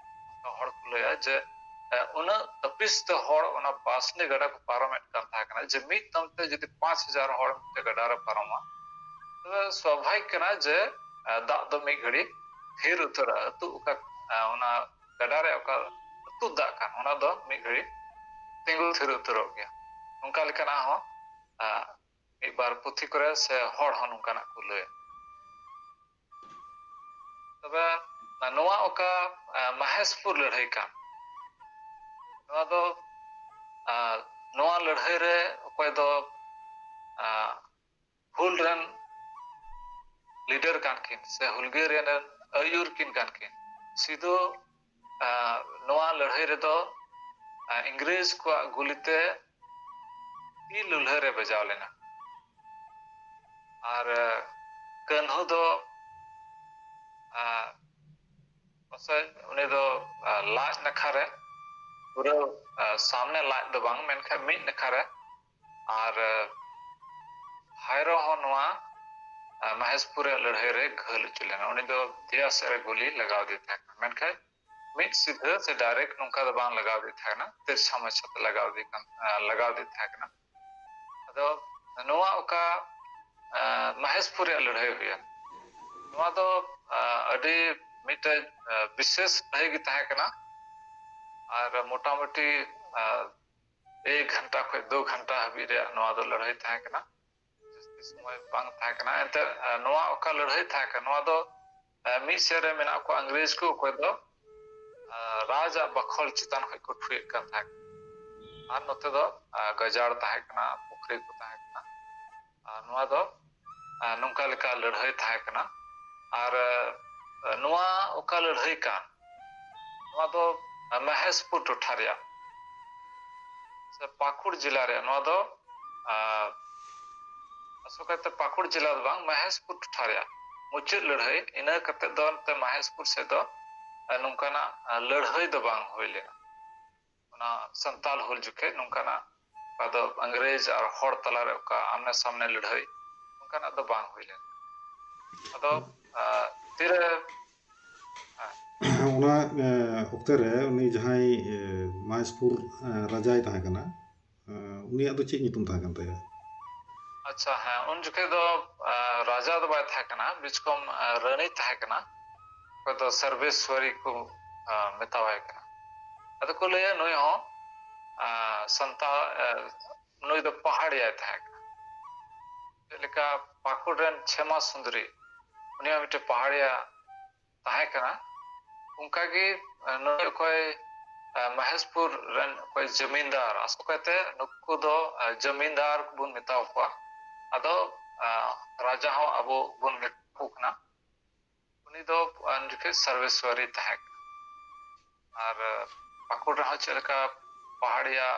ᱚᱱᱠᱟ ᱦᱚᱲ ᱠᱚ ᱞᱟᱹᱭᱟ ᱡᱮ, ᱮ, ᱩᱱᱟᱹᱜ ᱛᱟᱹᱯᱤᱥ ᱛᱮ ᱦᱚᱲ ᱚᱱᱟ ᱵᱟᱥᱱᱮ ᱜᱟᱰᱟ ᱠᱚ ᱯᱟᱨᱚᱢᱮᱫ ᱠᱟᱱ ᱛᱟᱦᱮᱸ ᱠᱟᱱᱟ ᱡᱮ ᱢᱤᱫ ᱫᱚᱢ ᱛᱮ ᱡᱩᱫᱤ ᱯᱟᱸᱪ ᱦᱟᱡᱟᱨ ᱦᱚᱲ ᱢᱤᱫᱴᱮᱡ ᱜᱟᱰᱟ ᱨᱮ ᱯᱟᱨᱚᱢᱟ, ᱛᱚᱵᱮ ᱥᱣᱟᱵᱷᱟᱵᱤᱠ ᱠᱟᱱᱟ ᱡᱮ, ᱮ, ᱫᱟᱜ ᱫᱚ ᱢᱤᱫ ᱜᱷᱟᱹᱲᱤ ᱛᱷᱤᱨ ᱩᱛᱟᱹᱨᱚᱜᱼᱟ᱾ ᱟᱹᱛᱩ ᱚᱠᱟ, ᱮ, ᱚᱱᱟ ᱜᱟᱰᱟ ᱨᱮ ᱚᱠᱟ ᱟᱹᱛᱩ ᱫᱟᱜ ᱠᱟᱱ, ᱚᱱᱟ ᱫᱚ ᱢᱤᱫ ᱜᱷᱟᱹᱲᱤ ᱛᱤᱸᱜᱩ ᱛᱷᱤᱨ ᱩᱛᱟᱹᱨᱚᱜ ᱜᱮᱭᱟ᱾ ᱱᱚᱝᱠᱟ ᱞᱮᱠᱟᱱᱟᱜ ᱦᱚᱸ, ᱮ, ᱢᱤᱫ ᱵᱟᱨ ᱯᱩᱛᱷᱤ ᱠᱚᱨᱮ ᱥᱮ ᱦᱚᱲ ᱦᱚᱸ ᱱᱚᱝᱠᱟᱱᱟᱜ ᱠᱚ ᱞᱟᱹᱭᱟ᱾ ᱛᱚᱵᱮ ᱱᱚᱣᱟ ᱚᱠᱟ, ᱮ, ᱢᱟᱦᱮᱥᱯᱩᱨ ᱞᱟᱹᱲᱦᱟᱹᱭ ᱠᱟᱱ, ᱱᱚᱣᱟ ᱫᱚ, ᱮ, ᱱᱚᱣᱟ ᱞᱟᱹᱲᱦᱟᱹᱭ ᱨᱮ ᱚᱠᱚᱭ ᱫᱚ, ᱮ, ᱦᱩᱞ ᱨᱮᱱ ᱞᱤᱰᱟᱨ ᱠᱟᱱ ᱠᱤᱱ ᱥᱮ ᱦᱩᱞᱜᱟᱹᱨᱤᱭᱟᱹ ᱨᱮᱱ ᱟᱹᱭᱩᱨ ᱠᱤᱱ ᱠᱟᱱ ᱠᱤᱱ ᱥᱤᱫᱩ, ᱮ, ᱱᱚᱣᱟ ᱞᱟᱹᱲᱦᱟᱹᱭ ᱨᱮᱫᱚ, ᱮ, ᱤᱝᱨᱮᱡᱽ ᱠᱚᱣᱟᱜ ᱜᱩᱞᱤᱛᱮ ᱛᱤ ᱞᱩᱞᱦᱟᱹ ᱨᱮ ᱵᱟᱡᱟᱣ ᱞᱮᱱᱟ᱾ ᱟᱨ, ᱮ, ᱠᱟᱹᱱᱦᱩ ᱫᱚ, ᱮ, ᱯᱟᱥᱮᱡ ᱩᱱᱤ ᱫᱚ, ᱮ, ᱞᱟᱡ ᱱᱟᱠᱷᱟ ᱨᱮ, ᱯᱩᱨᱟᱹ, ᱮ, ᱥᱟᱢᱱᱮ ᱞᱟᱡ ᱫᱚ ᱵᱟᱝ, ᱢᱮᱱᱠᱷᱟᱱ ᱢᱤᱫ ᱱᱟᱠᱷᱟ ᱨᱮ᱾ ᱟᱨ, ᱮ, ᱦᱟᱭᱨᱚ ᱦᱚᱸ ᱱᱚᱣᱟ, ᱮ, ᱢᱟᱦᱮᱥᱯᱩᱨ ᱨᱮᱭᱟᱜ ᱞᱟᱹᱲᱦᱟᱹᱭ ᱨᱮ ᱜᱷᱟᱹᱞ ᱦᱚᱪᱚ ᱞᱮᱱᱟ᱾ ᱩᱱᱤ ᱫᱚ ᱫᱮᱭᱟ ᱥᱮᱫ ᱨᱮ ᱜᱩᱞᱤ ᱞᱟᱜᱟᱣ ᱟᱫᱮ ᱛᱟᱦᱮᱸ ᱠᱟᱱᱟ, ᱢᱮᱱᱠᱷᱟᱱ ᱢᱤᱫ ᱥᱤᱫᱷᱟᱹ ᱥᱮ direct ᱱᱚᱝᱠᱟ ᱫᱚ ᱵᱟᱝ ᱞᱟᱜᱟᱣ ᱟᱫᱮ ᱛᱟᱦᱮᱸ ᱠᱟᱱᱟ, ᱛᱤᱨᱪᱷᱟ ᱢᱟᱪᱷᱟ ᱛᱮ ᱞᱟᱜᱟᱣ ᱟᱫᱮ ᱠᱟᱱ, ᱮ, ᱞᱟᱜᱟᱣ ᱟᱫᱮ ᱛᱟᱦᱮᱸ ᱠᱟᱱᱟ᱾ ᱟᱫᱚ ᱱᱚᱣᱟ ᱚᱠᱟ, ᱮ, ᱢᱟᱦᱮᱥᱯᱩᱨ ᱨᱮᱭᱟᱜ ᱞᱟᱹᱲᱦᱟᱹᱭ ᱦᱩᱭᱮᱱ, ᱱᱚᱣᱟ ᱫᱚ, ᱮ, ᱟᱹᱰᱤ ᱢᱤᱫᱴᱮᱡ, ᱮ, ᱵᱤᱥᱮᱥ ᱞᱟᱹᱲᱦᱟᱹᱭ ᱜᱮ ᱛᱟᱦᱮᱸ ᱠᱟᱱᱟ᱾ ᱟᱨ ᱢᱚᱴᱟᱢᱩᱴᱤ ᱮᱠ ᱜᱷᱚᱱᱴᱟ ᱠᱷᱚᱱ ᱫᱩ ᱜᱷᱚᱱᱴᱟ ᱦᱟᱹᱵᱤᱡ ᱨᱮᱭᱟᱜ ᱱᱚᱣᱟ ᱫᱚ ᱞᱟᱹᱲᱦᱟᱹᱭ ᱛᱟᱦᱮᱸ ᱠᱟᱱᱟ᱾ ᱡᱟᱹᱥᱛᱤ ᱥᱚᱢᱚᱭ ᱵᱟᱝ ᱛᱟᱦᱮᱸ ᱠᱟᱱᱟ᱾ ᱮᱱᱛᱮ ᱱᱚᱣᱟ ᱚᱠᱟ ᱞᱟᱹᱲᱦᱟᱹᱭ ᱛᱟᱦᱮᱸ ᱠᱟᱱᱟ, ᱱᱚᱣᱟ ᱫᱚ ᱢᱤᱫ ᱥᱮᱫ ᱨᱮ ᱢᱮᱱᱟᱜ ᱠᱚᱣᱟ ᱤᱝᱨᱮᱡᱽ ᱠᱚ, ᱚᱠᱚᱭ ᱫᱚ ᱨᱟᱡᱽ ᱟᱜ ᱵᱟᱠᱷᱚᱞ ᱪᱮᱛᱟᱱ ᱠᱷᱚᱱ ᱠᱚ ᱴᱷᱩᱭᱮᱫ ᱠᱟᱱ ᱛᱟᱦᱮᱸ ᱠᱟᱱᱟ, ᱟᱨ ᱱᱚᱛᱮ ᱫᱚ ᱜᱟᱡᱟᱲ ᱛᱟᱦᱮᱸ ᱠᱟᱱᱟ, ᱯᱩᱠᱷᱨᱤ ᱠᱚ ᱛᱟᱦᱮᱸ ᱠᱟᱱᱟ᱾ ᱟᱨ ᱱᱚᱣᱟ ᱫᱚ ᱱᱚᱝᱠᱟ ᱞᱮᱠᱟ ᱞᱟᱹᱲᱦᱟᱹᱭ ᱛᱟᱦᱮᱸ ᱠᱟᱱᱟ᱾ ᱟᱨ ᱱᱚᱣᱟ ᱚᱠᱟ ᱞᱟᱹᱲᱦᱟᱹᱭ ᱠᱟᱱ, ᱱᱚᱣᱟ ᱫᱚ ᱢᱚᱦᱮᱥᱯᱩᱨ ᱴᱚᱴᱷᱟ ᱨᱮᱭᱟᱜ ᱥᱮ ᱯᱟᱹᱠᱩᱲ ᱡᱮᱞᱟ ᱨᱮᱭᱟᱜ, ᱱᱚᱣᱟ ᱫᱚ ᱟᱥᱚᱞ ᱠᱟᱭᱛᱮ ᱯᱟᱹᱠᱩᱲ ᱡᱮᱞᱟ ᱫᱚ ᱵᱟᱝ, ᱢᱚᱦᱮᱥᱯᱩᱨ ᱴᱚᱴᱷᱟ ᱨᱮᱭᱟᱜ ᱢᱩᱪᱟᱹᱫ ᱞᱟᱹᱲᱦᱟᱹᱭ᱾ ᱤᱱᱟᱹ ᱠᱟᱛᱮ ᱫᱚ ᱱᱚᱛᱮ ᱢᱚᱦᱮᱥᱯᱩᱨ ᱥᱮᱫ ᱫᱚ ᱱᱚᱝᱠᱟᱱᱟᱜ ᱞᱟᱹᱲᱦᱟᱹᱭ ᱫᱚ ᱵᱟᱝ ᱦᱩᱭ ᱞᱮᱱᱟ᱾ ᱚᱱᱟ ᱥᱟᱱᱛᱟᱞ ᱦᱩᱞ ᱡᱚᱠᱷᱮᱡ ᱱᱚᱝᱠᱟᱱᱟᱜ ᱚᱠᱟ ᱫᱚ ᱤᱝᱨᱮᱡᱽ ᱟᱨ ᱦᱚᱲ ᱛᱟᱞᱟᱨᱮ ᱚᱠᱟ ᱟᱢᱱᱮ ᱥᱟᱢᱱᱮ ᱞᱟᱹᱲᱦᱟᱹᱭ, ᱚᱱᱠᱟᱱᱟᱜ ᱫᱚ ᱵᱟᱝ ᱦᱩᱭ ᱞᱮᱱᱟ᱾ ᱟᱫᱚ ᱛᱤᱨᱮ ᱚᱱᱟ ᱚᱠᱛᱮ ᱨᱮ ᱩᱱᱤ ᱡᱟᱦᱟᱸᱭ ᱢᱚᱦᱮᱥᱯᱩᱨ ᱨᱟᱡᱟᱭ ᱛᱟᱦᱮᱸ ᱠᱟᱱᱟ, ᱩᱱᱤᱭᱟᱜ ᱫᱚ ᱪᱮᱫ ᱧᱩᱛᱩᱢ ᱛᱟᱦᱮᱸ ᱠᱟᱱ ᱛᱟᱭᱟ? ᱟᱪᱪᱷᱟ, ᱦᱮᱸ, ᱩᱱ ᱡᱚᱠᱷᱮᱡ ᱫᱚ ᱨᱟᱡᱟ ᱫᱚ ᱵᱟᱭ ᱛᱟᱦᱮᱸ ᱠᱟᱱᱟ, ᱵᱤᱪᱠᱚᱢ ᱨᱟᱹᱱᱤ ᱛᱟᱦᱮᱸ ᱠᱟᱱᱟ, ᱚᱠᱚᱭ ᱫᱚ ᱥᱚᱨᱵᱮᱥᱣᱚᱨᱤ ᱠᱚ ᱢᱮᱛᱟᱣᱟᱭ ᱠᱟᱱᱟ᱾ ᱟᱫᱚ ᱠᱚ ᱞᱟᱹᱭᱟ ᱱᱩᱭ ᱦᱚᱸ ᱥᱟᱱᱛᱟᱲ, ᱱᱩᱭ ᱫᱚ ᱯᱟᱦᱟᱲᱤᱭᱟᱭ ᱛᱟᱦᱮᱸ ᱠᱟᱱᱟ᱾ ᱪᱮᱫ ᱞᱮᱠᱟ ᱯᱟᱹᱠᱩᱲ ᱨᱮᱱ ᱪᱷᱮᱢᱟ ᱥᱩᱸᱫᱽᱨᱤ, ᱩᱱᱤ ᱦᱚᱸ ᱢᱤᱫᱴᱮᱱ ᱯᱟᱦᱟᱲᱤᱭᱟ ᱛᱟᱦᱮᱸ ᱠᱟᱱᱟ, ᱚᱱᱠᱟᱜᱮ ᱱᱩᱭ ᱚᱠᱚᱭ ᱢᱚᱦᱮᱥᱯᱩᱨ ᱨᱮᱱ ᱚᱠᱚᱭ ᱡᱚᱢᱤᱱᱫᱟᱨ, ᱟᱥᱚᱞ ᱠᱟᱭᱛᱮ ᱱᱩᱠᱩ ᱫᱚ ᱡᱚᱢᱤᱱᱫᱟᱨ ᱵᱚᱱ ᱢᱮᱛᱟ ᱠᱚᱣᱟ᱾ ᱟᱫᱚ ᱨᱟᱡᱟ ᱦᱚᱸ ᱟᱵᱚ ᱵᱚᱱ ᱢᱮᱛᱟ ᱠᱚ ᱠᱟᱱᱟ᱾ ᱩᱱᱤ ᱫᱚ ᱩᱱ ᱡᱚᱠᱷᱮᱡ ᱥᱚᱨᱵᱮᱥᱣᱟᱨᱤ ᱛᱟᱦᱮᱸ ᱠᱟᱱᱟ᱾ ᱟᱨ ᱯᱟᱹᱠᱩᱲ ᱨᱮᱦᱚᱸ ᱪᱮᱫ ᱞᱮᱠᱟ ᱯᱟᱦᱟᱲᱤᱭᱟ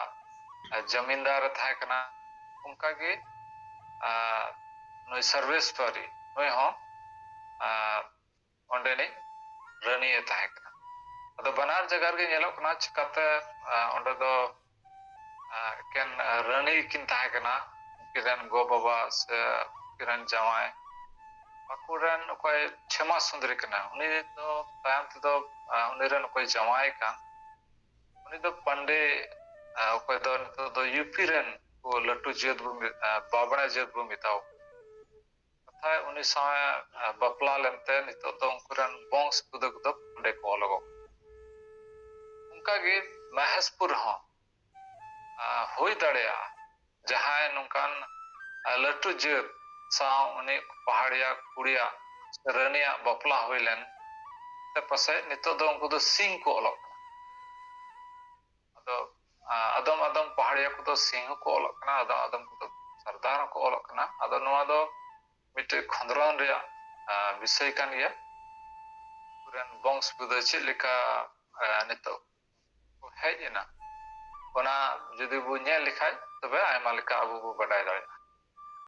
ᱡᱚᱢᱤᱱᱫᱟᱨ ᱮ ᱛᱟᱦᱮᱸ ᱠᱟᱱᱟ, ᱚᱱᱠᱟᱜᱮ ᱱᱩᱭ ᱥᱚᱨᱵᱮᱥᱣᱟᱨᱤ, ᱱᱩᱭ ᱦᱚᱸ ᱚᱸᱰᱮᱱᱤᱡ ᱨᱟᱹᱱᱤ ᱮ ᱛᱟᱦᱮᱸ ᱠᱟᱱᱟ᱾ ᱟᱫᱚ ᱵᱟᱱᱟᱨ ᱡᱟᱭᱜᱟ ᱨᱮᱜᱮ ᱧᱮᱞᱚᱜ ᱠᱟᱱᱟ ᱪᱤᱠᱟᱛᱮ ᱚᱸᱰᱮ ᱫᱚ ᱮᱠᱮᱱ ᱨᱟᱹᱱᱤ ᱠᱤᱱ ᱛᱟᱦᱮᱸ ᱠᱟᱱᱟ, ᱩᱱᱠᱤᱱ ᱨᱮᱱ ᱜᱚ ᱵᱟᱵᱟ ᱥᱮ ᱩᱱᱠᱤᱱ ᱨᱮᱱ ᱡᱟᱶᱟᱭ᱾ ᱯᱟᱹᱠᱩᱲ ᱨᱮᱱ ᱚᱠᱚᱭ ᱪᱷᱮᱢᱟ ᱥᱩᱸᱫᱽᱨᱤ ᱠᱟᱱᱟ, ᱩᱱᱤ ᱫᱚ ᱛᱟᱭᱚᱢ ᱛᱮᱫᱚ ᱩᱱᱤ ᱨᱮᱱ ᱚᱠᱚᱭ ᱡᱟᱶᱟᱭ ᱠᱟᱱ, ᱩᱱᱤ ᱫᱚ ᱯᱟᱱᱰᱮ, ᱚᱠᱚᱭ ᱫᱚ ᱱᱤᱛᱚᱜ ᱫᱚ ᱭᱩ ᱯᱤ ᱨᱮᱱ ᱠᱚ ᱞᱟᱹᱴᱩ ᱡᱟᱹᱛ ᱵᱚ ᱢᱮ-, ᱵᱟᱵᱽᱲᱟ ᱡᱟᱹᱛ ᱵᱚ ᱢᱮᱛᱟᱣ ᱠᱚ᱾ ᱠᱟᱛᱷᱟᱭ ᱩᱱᱤ ᱥᱟᱶ ᱮ ᱵᱟᱯᱞᱟ ᱞᱮᱱᱛᱮ ᱱᱤᱛᱚᱜ ᱫᱚ ᱩᱱᱠᱩ ᱨᱮᱱ ᱵᱚᱝᱥ ᱠᱚᱫᱚ ᱠᱚᱫᱚ ᱯᱟᱱᱰᱮ ᱠᱚ ᱚᱞᱚᱜᱚᱜ ᱠᱟᱱᱟ᱾ ᱚᱱᱠᱟᱜᱮ ᱢᱚᱦᱮᱥᱯᱩᱨ ᱨᱮᱦᱚᱸ ᱟᱨ ᱦᱩᱭ ᱫᱟᱲᱮᱭᱟᱜᱼᱟ ᱡᱟᱦᱟᱸᱭ ᱱᱚᱝᱠᱟᱱ ᱞᱟᱹᱴᱩ ᱡᱟᱹᱛ ᱥᱟᱶ ᱩᱱᱤ ᱯᱟᱦᱟᱲᱤᱭᱟ ᱠᱩᱲᱤᱭᱟᱜ ᱥᱮ ᱨᱟᱹᱱᱤᱭᱟᱜ ᱵᱟᱯᱞᱟ ᱦᱩᱭ ᱞᱮᱱ ᱛᱮ ᱯᱟᱥᱮᱡ ᱱᱤᱛᱚᱜ ᱫᱚ ᱩᱱᱠᱩ ᱫᱚ ᱥᱤᱝ ᱠᱚ ᱚᱞᱚᱜ ᱠᱟᱱᱟ᱾ ᱟᱫᱚ ᱟᱫᱚᱢ ᱟᱫᱚᱢ ᱯᱟᱦᱟᱲᱤᱭᱟ ᱠᱚᱫᱚ ᱥᱤᱝ ᱦᱚᱸᱠᱚ ᱚᱞᱚᱜ ᱠᱟᱱᱟ, ᱟᱫᱚᱢ ᱟᱫᱚᱢ ᱠᱚᱫᱚ ᱥᱟᱨᱫᱟᱨ ᱦᱚᱸᱠᱚ ᱚᱞᱚᱜ ᱠᱟᱱᱟ᱾ ᱟᱫᱚ ᱱᱚᱣᱟ ᱫᱚ ᱢᱤᱫᱴᱮᱡ ᱠᱷᱚᱸᱫᱽᱨᱚᱱ ᱨᱮᱭᱟᱜ ᱵᱤᱥᱚᱭ ᱠᱟᱱ ᱜᱮᱭᱟ᱾ ᱩᱱᱠᱩᱨᱮᱱ ᱵᱚᱝᱥ ᱠᱚᱫᱚ ᱪᱮᱫ ᱞᱮᱠᱟ ᱱᱤᱛᱚᱜ ᱠᱚ ᱦᱮᱡ ᱮᱱᱟ, ᱚᱱᱟ ᱡᱩᱫᱤ ᱵᱚ ᱧᱮᱞ ᱞᱮᱠᱷᱟᱡ ᱛᱚᱵᱮ ᱟᱭᱢᱟ ᱞᱮᱠᱟ ᱟᱵᱚ ᱵᱚ ᱵᱟᱰᱟᱭ ᱫᱟᱲᱮᱭᱟᱜᱼᱟ᱾